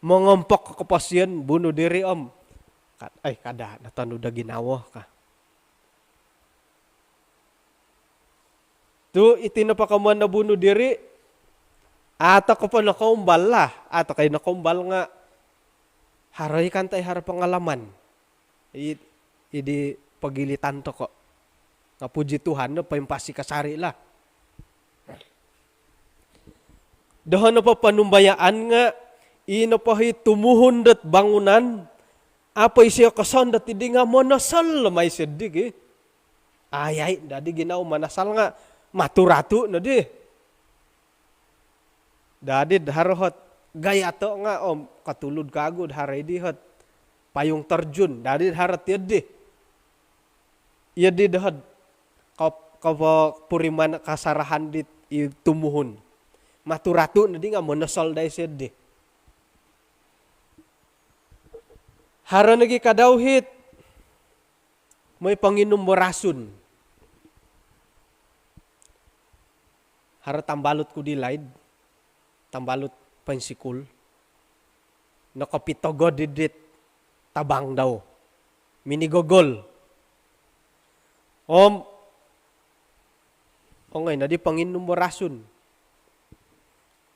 mongompok ko koposion bunuh diri om. Kad-, ai, kada no tondu do ginawo ka. Tu iti nopo komoyon do bunuh diri, atau ko po nokoumbal lah, atau kai nokoumbal nga haro i kantai haro pengalaman. I, i di pogilitan toko. Nga puji Tuhan do poimpasi kasari lah. Doho nopo ponumbayaan nga, i nopo hi tumuhun dot bangunan, apo isio kosondot idi nga monosol mai sio di ki. Ayai, dadi ginawo manasal nga maturatu nodi. Dadi haro hot gayato nga om katulud kagu haro idi hot payung terjun. Dadi haro ti di. Iyo di dohod kop-, kopuriman kasarahan dit i tumuhun. Maturatu nodi nga monosol dai sio di. Haro nogi kadau hit moi ponginum do rasun. Haro tambalut ku di laid, tambalut poinsikul. Nokopitogod di dit tabang dau. Minigogol. Om Ongoi nodi ponginum do rasun.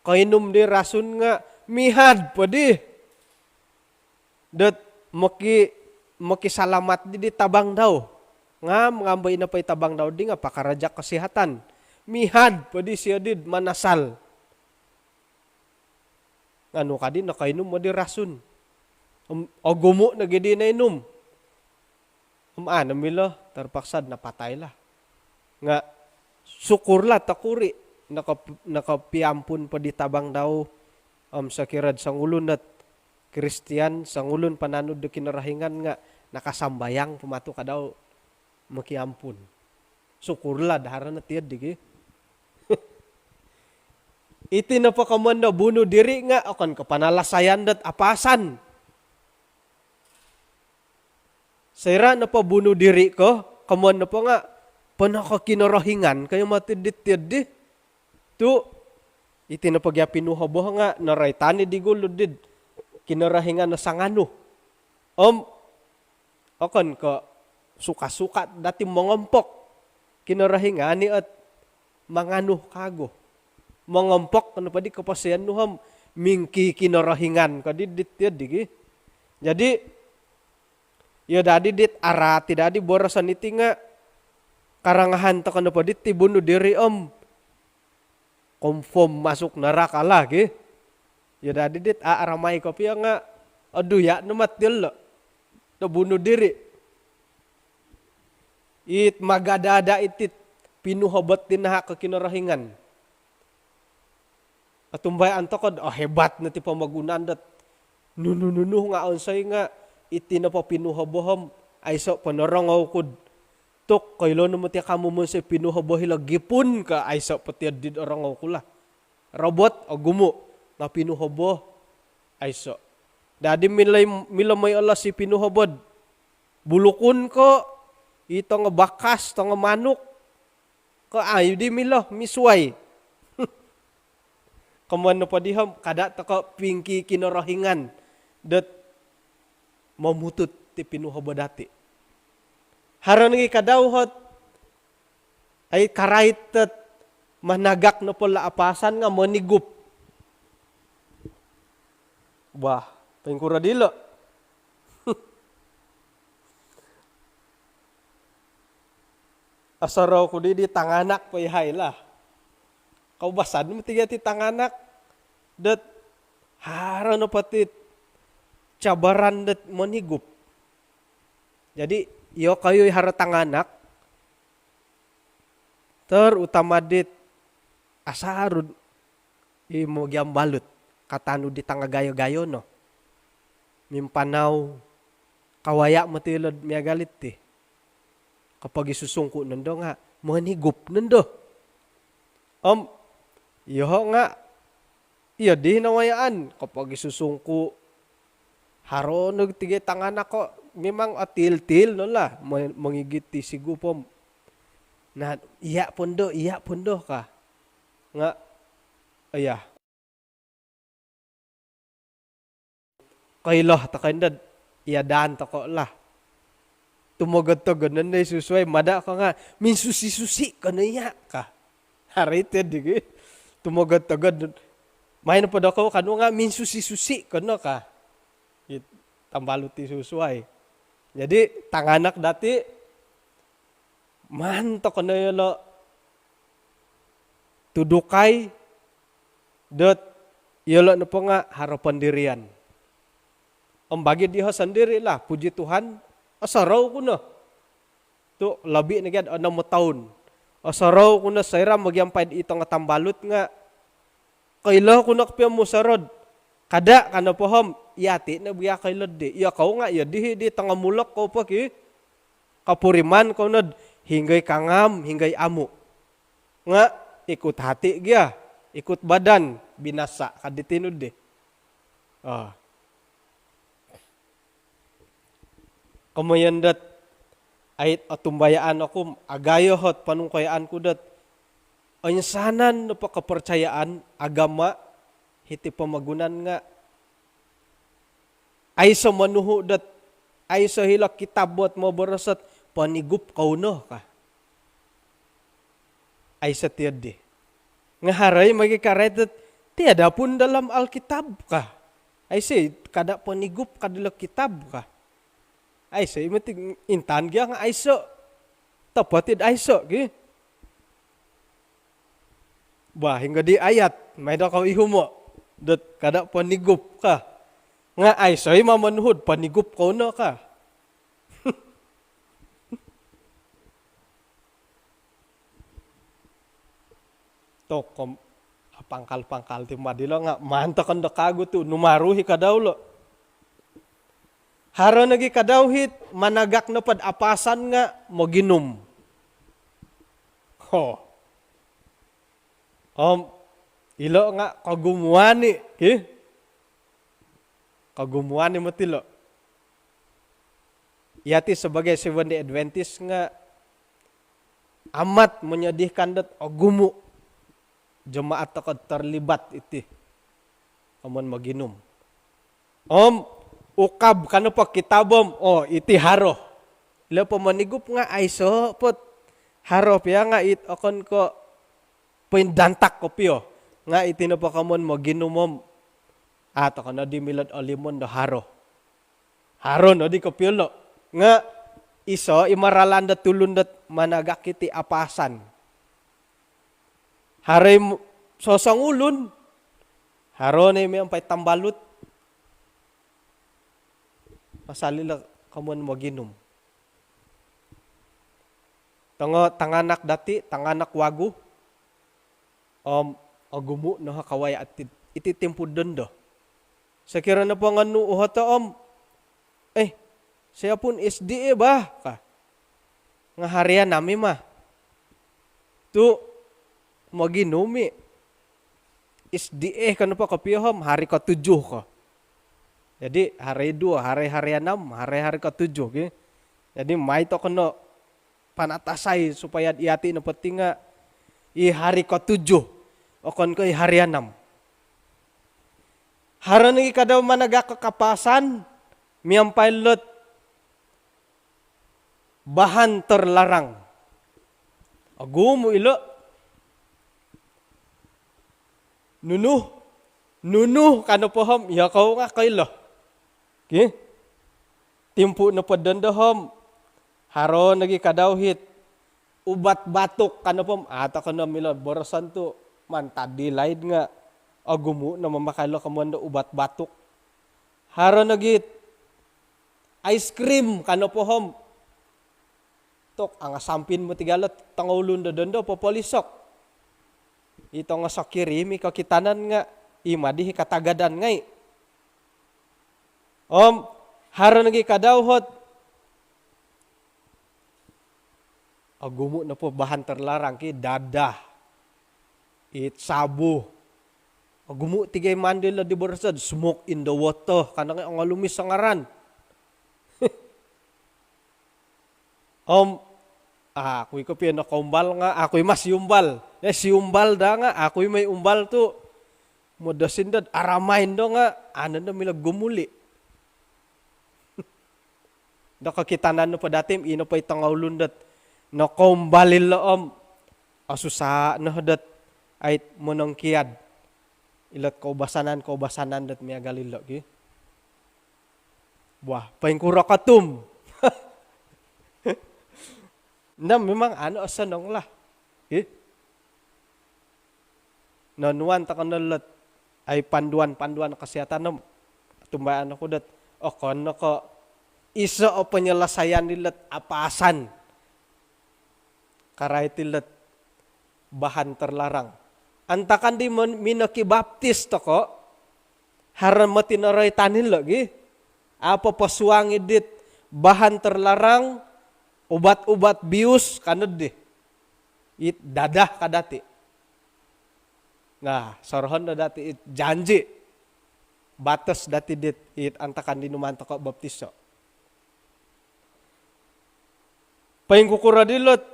Koinum di rasun nga mihad po di dot moki, moki salamat di, di tabang dau. Ngam, ngam bo ino po i tabang dau di nga pakaraja kesihatan. Mihad po di sio di manasal. Nganu kadi nokoinum o di rasun. Om ogumu nogi di noinum. Om a no milo, terpaksa napatai lah. Nga syukurlah tokuri noko, nokopiampun po di tabang dau. Om sokiro songulun dot Kristian, songulun pananud do Kinorohingan nga nakasambayang po matu ka dau mokiampun. Syukurlah do haro no tiad digi. Iti nopo komoyon do bunuh diri nga okon ko panalasayan dot apasan. Soira nopo bunuh diri ko, komoyon nopo nga pono ko Kinorohingan ko iyo moti dit tiad di. Tu iti nopo gia pinuhobo nga noroitan i di gulu did Kinorohingan no sanganu. Om okon ko suka-suka dati mongompok. Kinorohingan i ot manganu kagu. Mongompok nopo di koposion nu om mingki-Kinorohingan ko di dit tiad digi. Jadi iyo dadi dit arati dadi boroson iti nga karangahan toko nopo dit ti bunuh diri om confirm masuk neraka lah gi. Iyo dadi dit a aramai kopio nga oduya no mati ilo do bunuh diri. It magada-ada itit pinuhobo tinahak ko Kinorohingan. Otumbayaan toko do, oh, hebat no ti pomogunan dot nunu-nunu nga onsoi nga iti nopo pinuhobo om aiso po norongou ku do tu koilo no moti kamu monsoi pinuhobo hilo gipun ka, aiso po tiad did orongou ku lah. Robot ogumu nga pinuhobo aiso. Dadi milo, milo moi olos i pinuhobo do bulukun ko, i tongo bakas, tongo manuk ko, a iyo di milo misuai. Komoyon nopo di om kada toko pingki-Kinorohingan dot momutut ti pinuhobo dati. Haro nogi ka dau ot ai karait dot managak nopo lo apasan nga monigup. Bah, poingkuro dilo. Osorou ku di di tanganak po ihai lah. Koubasan moti gia ti tanganak dot haro nopo ti cabaran dot monigup. Jadi iyokoyu i haro tanganak, terutama dit asaru i mogiambalut, katanud di tangagayo-gayo no. Mimpanau, kawaya moti ilo do miagal iti. Kopogisusungku nondo nga monigup nondo. Om iyoho nga iyo di nawayaan, kopogisusungku. Haro no tiga tanganak ko memang otil-til no lah, mo-, mongigit ti sigup om. Nah, iya po ndo, iya po ndo ka. Nga, iya. Koilo toko indo do iya dan toko lah. Tumogod-togod nondo i susuai, mada ko nga minsusi-susi ko no iya ka. Haro iti digi. Tumogod-togod. Main po doko kanu nga minsusi-susi ko no ka. It tambalut i susuai. Jadi tanganak dati maan toko no iyolo tudukai dot iyolo nopo nga haro pendirian. Om bagi diho sondiri lah, puji Tuhan, osorou ku no. Tu lobi nogi do onom toun. Osorou ku no soira mogiampai di tongo tambalut nga koilo ku no kopio musorou do. Kada ka nopo om, iyati no bo gia koilo di. Iyokou nga iyo dihi di tongo mulok kou po ki. Kopuriman kou no do hinggo i kangam, hinggo i amu. Nga ikut hati gia, ikut badan, binasa ka di tinud di. Ah. Komoyon dot ait otumbayaan oku, agayo ot ponungkoyaan ku dot oinsanan nopo kepercayaan agama hiti pomogunan nga aiso monuhu dot, aiso hilo kitab dot moboros dot ponigup kou no ka. Aiso ti di. Nga haro i mogikarait dot, "Tiada pun dalam Alkitab," ka. Aiso i, "Kada ponigup ka dilo kitab," ka. Aiso i moti, intangan gia nga aiso. Topot id aiso, ki. Bah, hinggo di ayat, mai do kou ihumo. Dot kada ponigup ka. Nga aiso i ma monuhu do ponigup kou no ka. Tokom, apangkal-pangkal ti ma dilo nga maan tokon do kagu tu, numaruhi kadau lo. Haro nogi kadau hit, managak nopo do apasan nga moginum. Ho. Om, ilo nga kogumuan i, ki? Kogumuan i moti lo. Yati sebagai Seventh Day Adventist nga amat menyedihkan dot ogumu jemaat toko terlibat iti. Komoyon moginum. Om, ukab ka nopo kitab om, oh, iti haro. Ilo po monigup nga aiso po ot haro pia nga it okon ko poindantak kopio. Nga iti nopo komoyon moginum om, ah, toko nodi milo do olimon do haro. Haro nodi kopio lo. Nga iso i ma ralan do tulun dot managak iti apasan. Haro i m-, sosongulun. Haro no i miampai tambalut. Pasal ilo komoyon moginum. Tongo tanganak dati, tanganak wagu. Om, ogumu no kawaya ati, iti timpu dondo. Sokiro nopo nganu uhoto om, "Eh, saya pun S D A bah," ka. Nga harian nami mah. Tu, moginum i. S D A ka nopo kopio om, hari ketujuh ka. Jadi, hari dua, hari, hari enam, hari, hari ketujuh, ki. Jadi, mai toko no panatasai supaya yati nopo ti nga i hari ketujuh, okon ko i hari enam. Haro nogi kadau managak ko kapasan, miampai lo dot bahan terlarang. Ogumu ilo. Nunu, nunu ka nopo om, iyokou nga koilo. Ki? Timpu nopo dondo om, haro nogi kadau hit, ubat batuk ka nopo om, ah, toko no milo boroson tu, mantad di laid nga, ogumu no mamakai lo komoyon do ubat batuk. Haro nogi it, ice cream ka nopo om. Tok, angasampin moti gia lo tongoulun do dondo popolisok. I tongo sokiri mi kokitanan nga, i ma di i katagadan ngai. Om, haro nogi kadau hot. Ogumu nopo bahan terlarang ki, dadah. It sabu. Ogumu ti gia i mandil lo di boroson, smoke in the water. Ka no nga ongolumis o ngaran. Om, aku i kopio nokoumbal nga, aku i ma siumbal. Eh, siumbal daa nga, aku i mai umbal tu. Modosin dot aramai ndo nga, anu ndo milo gumuli. Do kokitanan nopo dati om, ino po i tongoulun dot nokoumbal ilo om, osusa no dot ait monongkiad. Ilo koubasanan-koubasanan dot miagal ilo, ki. Wah, poingkuro ko tu om. Nda memang anu osonong lah. Ki? Nonuan toko no lo dot, ai panduan-panduan kesihatan om. Tumbayaan oku dot, okon no ko iso o penyelesaian dilo dot apasan. Karait ilo dot bahan terlarang. Antakan di mon-, minokibaptis toko, haro moti noroitan ilo gi. Apo posuang i dit bahan terlarang, ubat-ubat bius, ka no di. It dadah ka dati. Nah, sorohon do dati it janji. Batos dati dit, it antakan di numaan toko baptiso. Poingkukuro dilo dot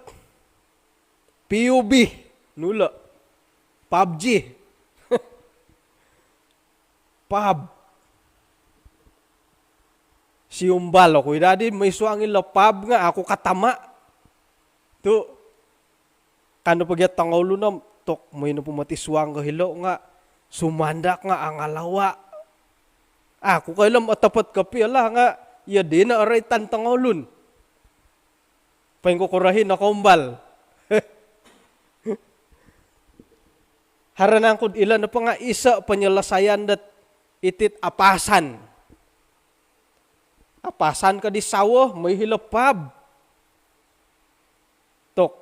P U B, nu lo. PUBG. Pub. Siumbal oku i dadi, moi suang ilo pub nga, aku katama. Tu, Kanu pogi tongoulun om, tok, moi nopo moti suang ko hilo nga sumandak nga angalawa. Aku koilo om otopot kopio lah nga, iyo dino oroitan tongoulun. Poingkukuro i nokoumbal. Haro nangku ilo nopo nga iso penyelesaian dot itit apasan. Apasan ko di sawo, moi hilo pub. Tok.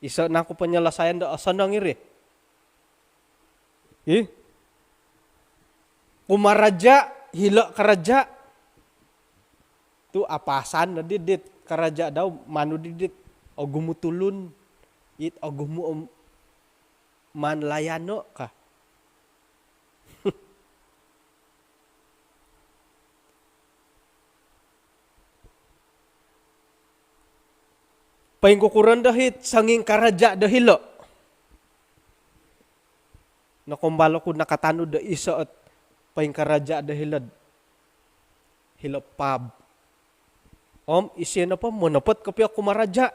Iso nangku penyelesaian do osonong iri. Ih. Kumaraja, hilo karaja. Tu apasan no di dit karaja dau, manu di dit ogumu tulun, it ogumu om maan layano ka. Poingkukuro no do hit sanging karaja do hilo. Nokoumbal oku nakatanud do iso ot poingkaraja do hilo, hilo pub. Om isio nopo monopot kopio kumaraja.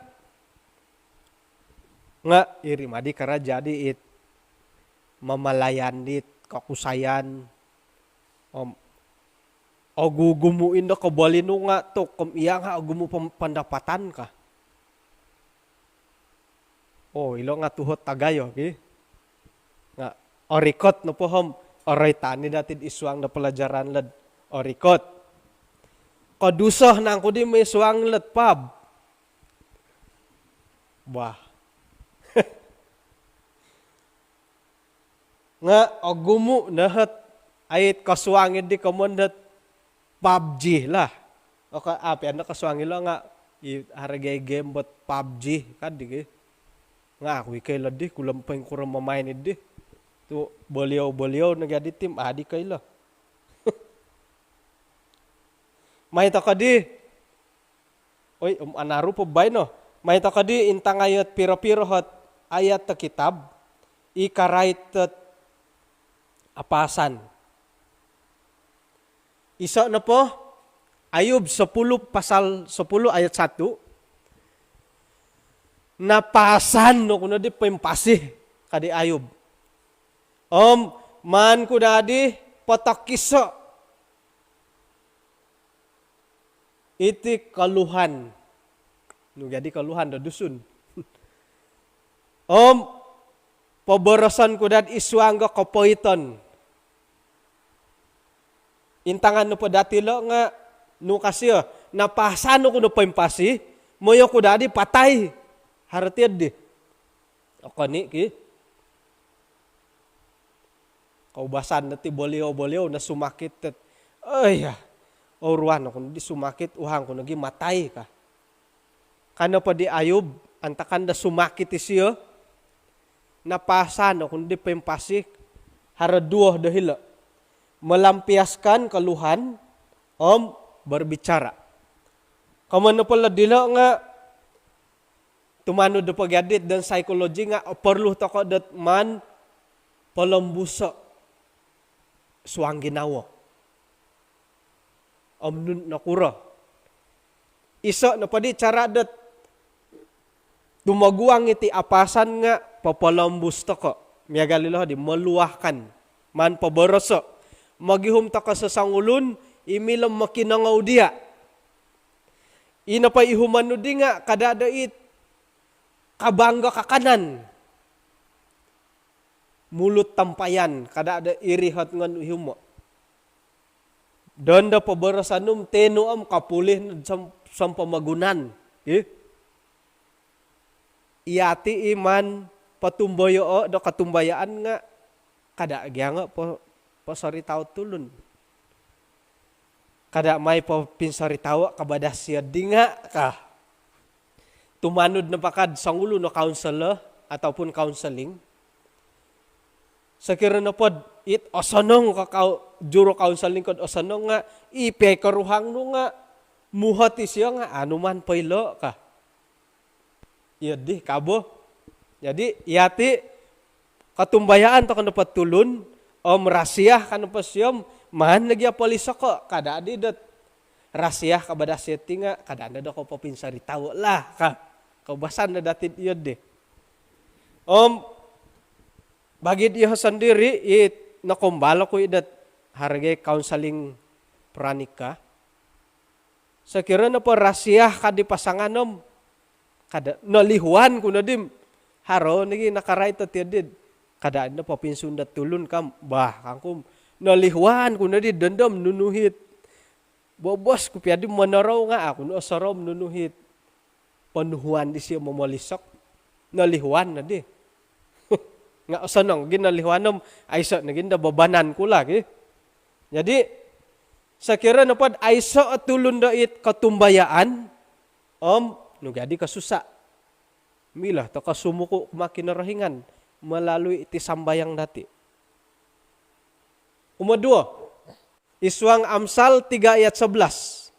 Nga iri madi karaja di it mamalayan dit kokusayan. Om ogugumu indo koboli nu nga tok, om iya nga ogumu pem-, pendapatan ka. Oh, ilo nga tuhot tagayo ki. Nga orikot nopo om oroitan i dati id suang do pelajaran led orikot. Koduso nangku di moi suang led pub. Wah. Nga ogumu no hot ait kosuang di komon dot pub G lah. Oka, api anda kosuang ilo nga i hargai game bot pub G kan di ki. Nga aku i koilo di, kulom poingkuro mamain di. Tu boliau-boliau no gia di tim, adi koilo. Mai toko di. Oi, om anaru po baino. Mai toko di intangai ot piro-piro hot ayat do kitab i karait dot apasan. Iso nopo, Ayub sepuluh pasal sepuluh ayat satu. Napasan oku no di poimpasi, ka di Ayub. Om maan ku daa di potokiso iti koluhan. Nu gia di koluhan do Dusun. Om poboroson ku daa id suang do kopoiton. Intangan nopo dati lo nga nu ka sio, napasan oku no poimpasi, moi oku daa di patai. Haro ti di. Okon i ki. Koubasan dati boliau-boliau no sumakit tet. Oi ya. Ouruan oku no di sumakit, uhang ku nogi matai ka. Ka nopo di Ayub, antakan do sumakit isio, napasan oku no di poimpasi, haro duo do hilo. Melampiaskan keluhan om berbicara. Komon nopo lo dilo nga tumanud do pogiadit dan psikologi nga perlu toko dot maan polombuso suang ginawo. Om nunu nokuro. Iso nopo di cara dot tumoguang iti apasan nga popolombus toko. Miagal ilo di meluahkan. Maan poboroso. Mogihum toko sosongulun, i milo mokinongou dia. Ino po ihumon nu di nga kada do it kabang do kakanan. Mulut tampayan, kada do iri hot ngon ihumo. Dondo poboroson nu om tenu om kapulih nu som-, sompomogunan. Ih. Iyati i maan potumboyoo do kotumbayaan nga kada gia nga po-, posoritao tulun. Kada mai popinsoritao kabadas sio di nga ka. Tumanud nopo kad songulun o kaunselor ataupun kaunseling. Sokiro nopo dot it osonong ko kau-, juru kaunseling kod osonong nga i pia i koruhang nu nga muhot isio nga anu maan poilo ka. Iyo di kabo. Jadi iyati kotumbayaan toko nopo tulun om rasiah ka nopo sio om maan nogi apolisoko, kada di dot rasiah kabadas sio ti nga kada no do ko popinsoritao lah ka. Koubasan no dati iyo di. Om bagi diho sondiri i nokombal oku i dot haro gia i kaunseling pranikah. Sokiro nopo rasiah ka di pasangan om kada nolihuan ku nodi. Haro nogi nakarait o tiyo di kada no popinsun dot tulun kam bah kangku. Nolihuan ku nodi dondo om nunu hiti. Bobos ku pia di monorou nga aku no osorou om nunu hiti. Ponuhuan disio momolisok. Nolihuan nodi. Nga osonong gia nolihuan om aiso nogi do bobanan ku lagi. Jadi sokiro nopo dot aiso o tulun do it kotumbayaan om nu gia di kosusa. Milo toko sumuku kumaa Kinorohingan melalui iti sambayang dati. Kumoduo, id suang Amsal tiga ayat sebelas.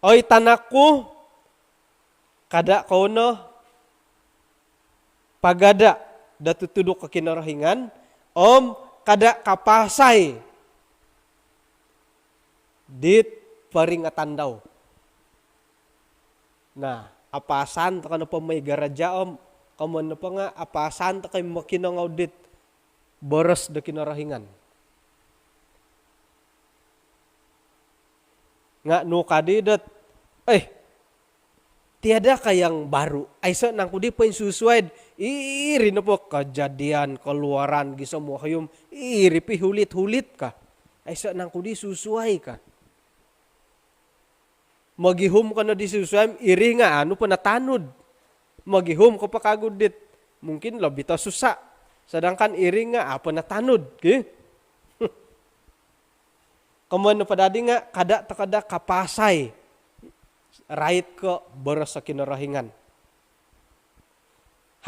Oi tanakku, kada kou no pagada do tutuduk ko Kinorohingan om kada kapaasai dit peringatan dau. Nah, apaasan toko nopo moi garaja om komoyon nopo nga apaasan toko i mokinongou dit boros do Kinorohingan. Nga nu kadi dot, eh, tiada kah yang baru? Aiso nangku di poinsusuai iri nopo Kejadian, Keluaran, gisom Wahyu om iri pi hulit-hulit kah? Aiso nangku di susuai kah? Mogihum ko no di susuai om iri nga anu po natanud. Mogihum ko po kagu dit mungkin lobi tosusa. Sedangkan iri nga a po natanud ki. Komoyon nopo dadi nga kada toko do kapaasai rait ko boros o Kinorohingan.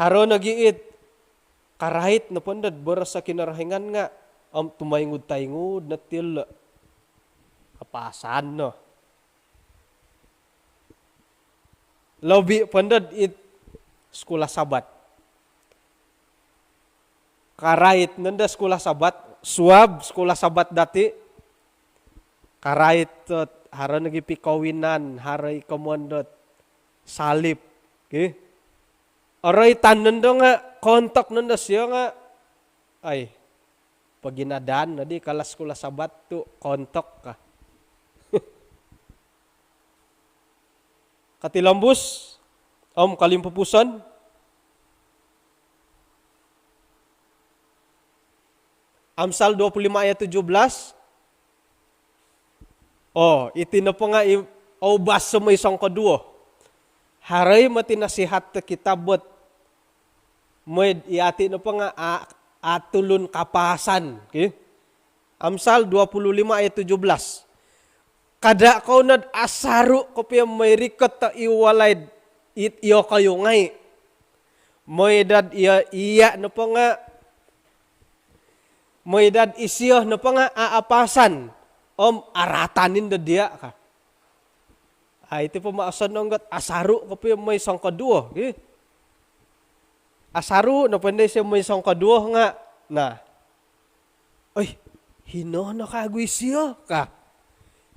Haro nogi it karait nopo ndo do boros o Kinorohingan nga om tumoingud-toingud no tiyo lo. Kapaasan no. Lobi po ndo do it sekolah Sabat. Karait nondo sekolah Sabat, suab sekolah Sabat dati. Karait dot haro nogi pikawinan, haro i komoyon dot salib ki. Oroitan nondo nga kontok nondo sio nga ai, paginadan nodi kalas sekolah Sabat tu kontok kah. Katilombus om kolimpupuson. Amsal dua puluh lima ayat tujuh belas. Oh, iti nopo nga i oubas somoi songkoduo. Haro i moti nasihat do kitab bot moi yati nopo nga a, a tulun kapaasan ki. Amsal dua puluh lima ayat tujuh belas. Kada kou nod asaru kopio moi rikot do i walai dit iyokoyu ngai. Moi dad iya, iya nopo nga, moi dad isio nopo nga aapasan om aratanin do dia ka. Ai, iti po ma osonong dot asaru kopio moi songkoduo ki. Asaru nopo ndo isio moi songkoduo nga, nah. Oi, hino no kagu isio ka.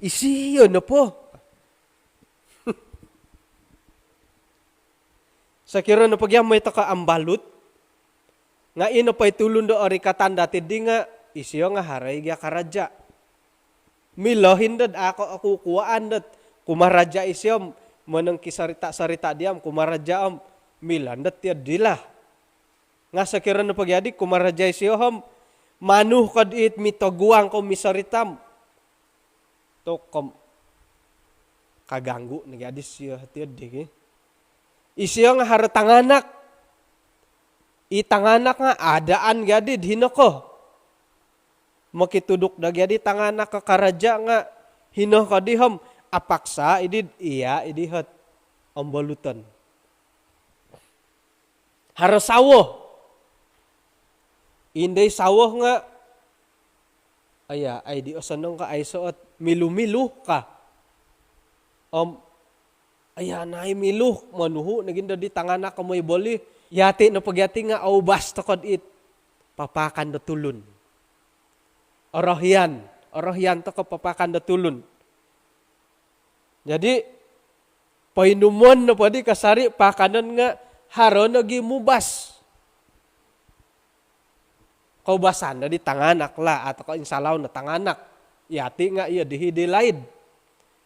Isio nopo. Sokiro nopo gia moi toko ambalut nga ino po i tulun do orikatan dati di nga isio nga haro i gia karaja. Milo hindo dot a ko okukuaan dot kumaraja isio om monongkisorita-sorita dia om kumaraja om milo ndo tiyo dilo. Nga sokiro nopo gia di kumaraja isio om manu ko dit mitoguang ko misorita om tokom kaganggu no gia di sio tiyo di ki. Isio nga haro tanganak. I tanganak nga adaan gia di hino ko. Mokituduk do gia di tanganak ko karaja nga hino ko di om apaksa i di iya i di hot omboluton. Haro sawo. Indai sawo nga aya, ai di osonong ka, aiso ot milu-milu ka. Om aya nai milu, monuhu nogi ndo di tanganak ko moi boli. Yati nopo gia ti nga oubas toko dit papaakan do tulun. Orohian, orohian toko papaakan do tulun. Jadi poinumon nopo di kasari paakanon nga haro nogi mubas. Koubasan no di tanganak lah, atau ko insalau no tanganak. Yati nga iyo di hidi laid.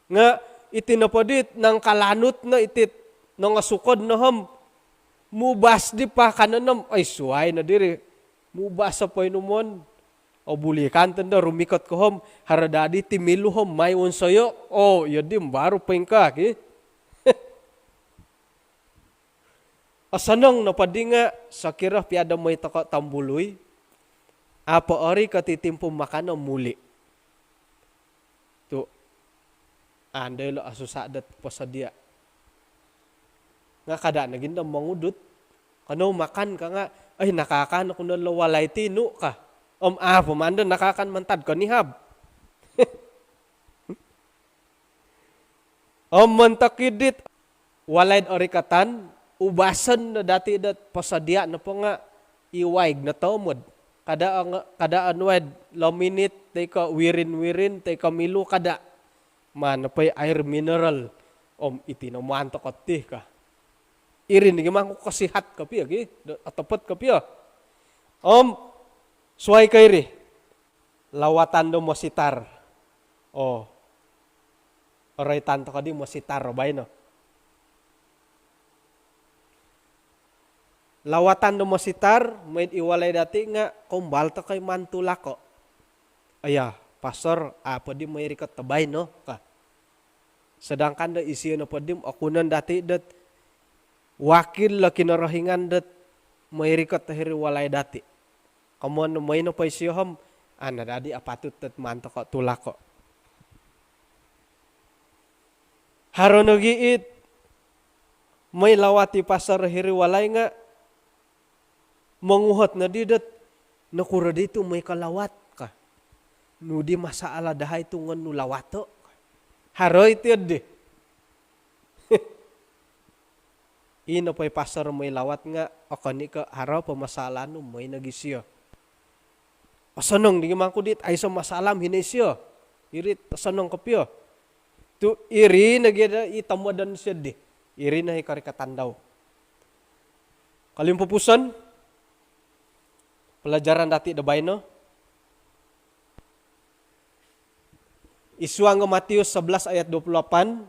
Nga iti nopo dit nangkalanut no itit nongosukod no hom. Mubas di pakanon om, oi suai no diri. Mubas o poinumon. O buli kan tendo rumikot ko hom. Haro dadi ti milu hom mai wonsoyo. O, iyo di baru poingkaa ki. Osonong nopo di nga sokiro pia do moi toko tombului, apo ori koti timpu makan o muli. Tu andoi lo osusa dot posodia. Nga kada nogi do mongudut. Kono makan ka nga, ai, nakaakan oku no lo walai tinu ka. Om apo mando nakaakan mantad konihab. Om montok idit, walai'd orikatan, ubason no dati dot posodia nopo nga i waig no tomod. Kada ang-, kada onuai'd lominit, toi ko wirin-wirin, toi ko milu, kada. Maan nopo i air mineral. Om iti no maan toko ti ka. Iri nogi mangku kosihat kopio gi, do otopot kopio. Om suai ko iri. Lawatan do mositar. O. Oroitan toko di mositar o baino. Lawatan do mositar, moi'd i walai dati nga kombal toko i maan tulako. Aya, pastor, apo di moi rikot do baino ka. Sedangkan do isio nopo di okunon dati dot wakil lo Kinorohingan dot moi rikot do hiri walai dati. Komoyon moi nopo isio hom, ana dadi apatut dot maan toko tulako. Haro nogi it moi lawat i pastor hiri walai nga monguhot nodi dot nokuro di tu moi kolawat ka. Nu di masalah dahai tu ngon nu lawato. Haro iti di. Ino po i pastor moi lawat nga okon i ko haro po masalah nu moi nogi sio. Osonong di mangku dit aiso masalah hino isio. Iri osonong kopio. Tu iri nogi do i tomodon sio di. Iri no i korikatan dau. Kolimpupuson pelajaran dati do baino. Isuang do Matius sebelas ayat dua puluh lapan.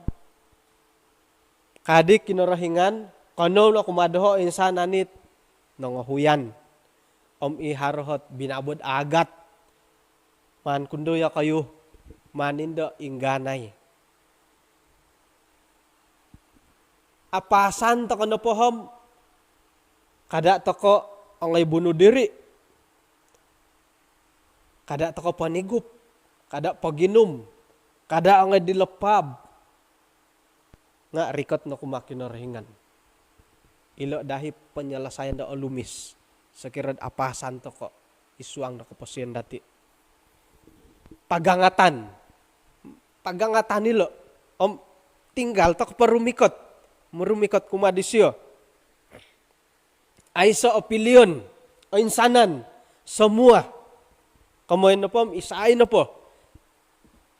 Kadi Kinorohingan, konou no kumaa doho insan anit nongohuyan. Om i haro hot binabod agat. Maan kundu ya kayu, maan indo ingganai. Apasan toko nopo hom, kada toko ongoi bunuh diri. Kada toko ponigup, kada poginum, kada ongoi dilo pub. Nga rikot no kumaa Kinorohingan. Ilo dahi penyelesaian do olumis. Sokiro apasan toko isuang do koposion dati. Pagangatan. Pagangatan ilo. Om tinggal toko porumikot. Murumikot kumaa disio. Aiso opilion, oinsanan, semua. Komoyon nopo om isai nopo.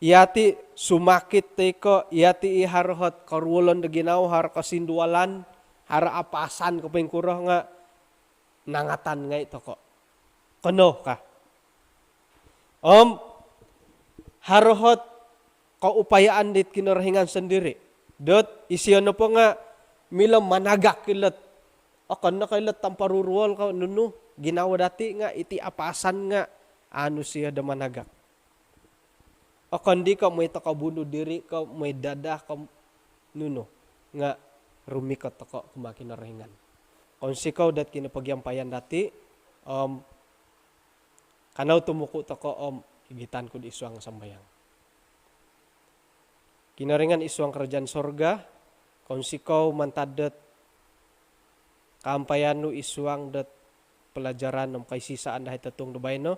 Yati sumakit toi ko, yati i haro hot koruolon do ginawo, haro kosindualan, haro apasan ko poingkuro nga nangatan ngai toko. Kono ka. Om haro hot koupayaan dit Kinorohingan sondiri. Dot isio nopo nga milo managak ilot. Okon no ko ilot tampa ruruol ko nunu ginawo dati nga iti apasan nga anu sio do managak. Okon di ko moi toko bunuh diri ko moi dadah ko nunu nga rumikot toko kumaa Kinorohingan. Kounsikou dot kinopogiampayan dati, om kanou tumuku toko om igitan ku di isuang sambayang. Kinorohingan isuang kerajaan sorga, kounsikou mantad dot kaampayan nu isuang dot pelajaran om kaisisaan dahai totuong do baino,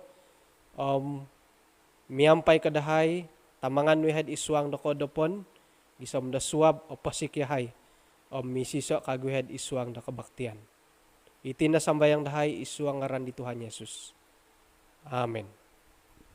om miampai ko dahai, tamangan nu yahai isuang do kodopon, gisom do suab oposik yahai, om misiso kagu yahai isuang do kebaktian. Iti no sambayang dahai isuang ngaran di Tuhan Yesus. Amin.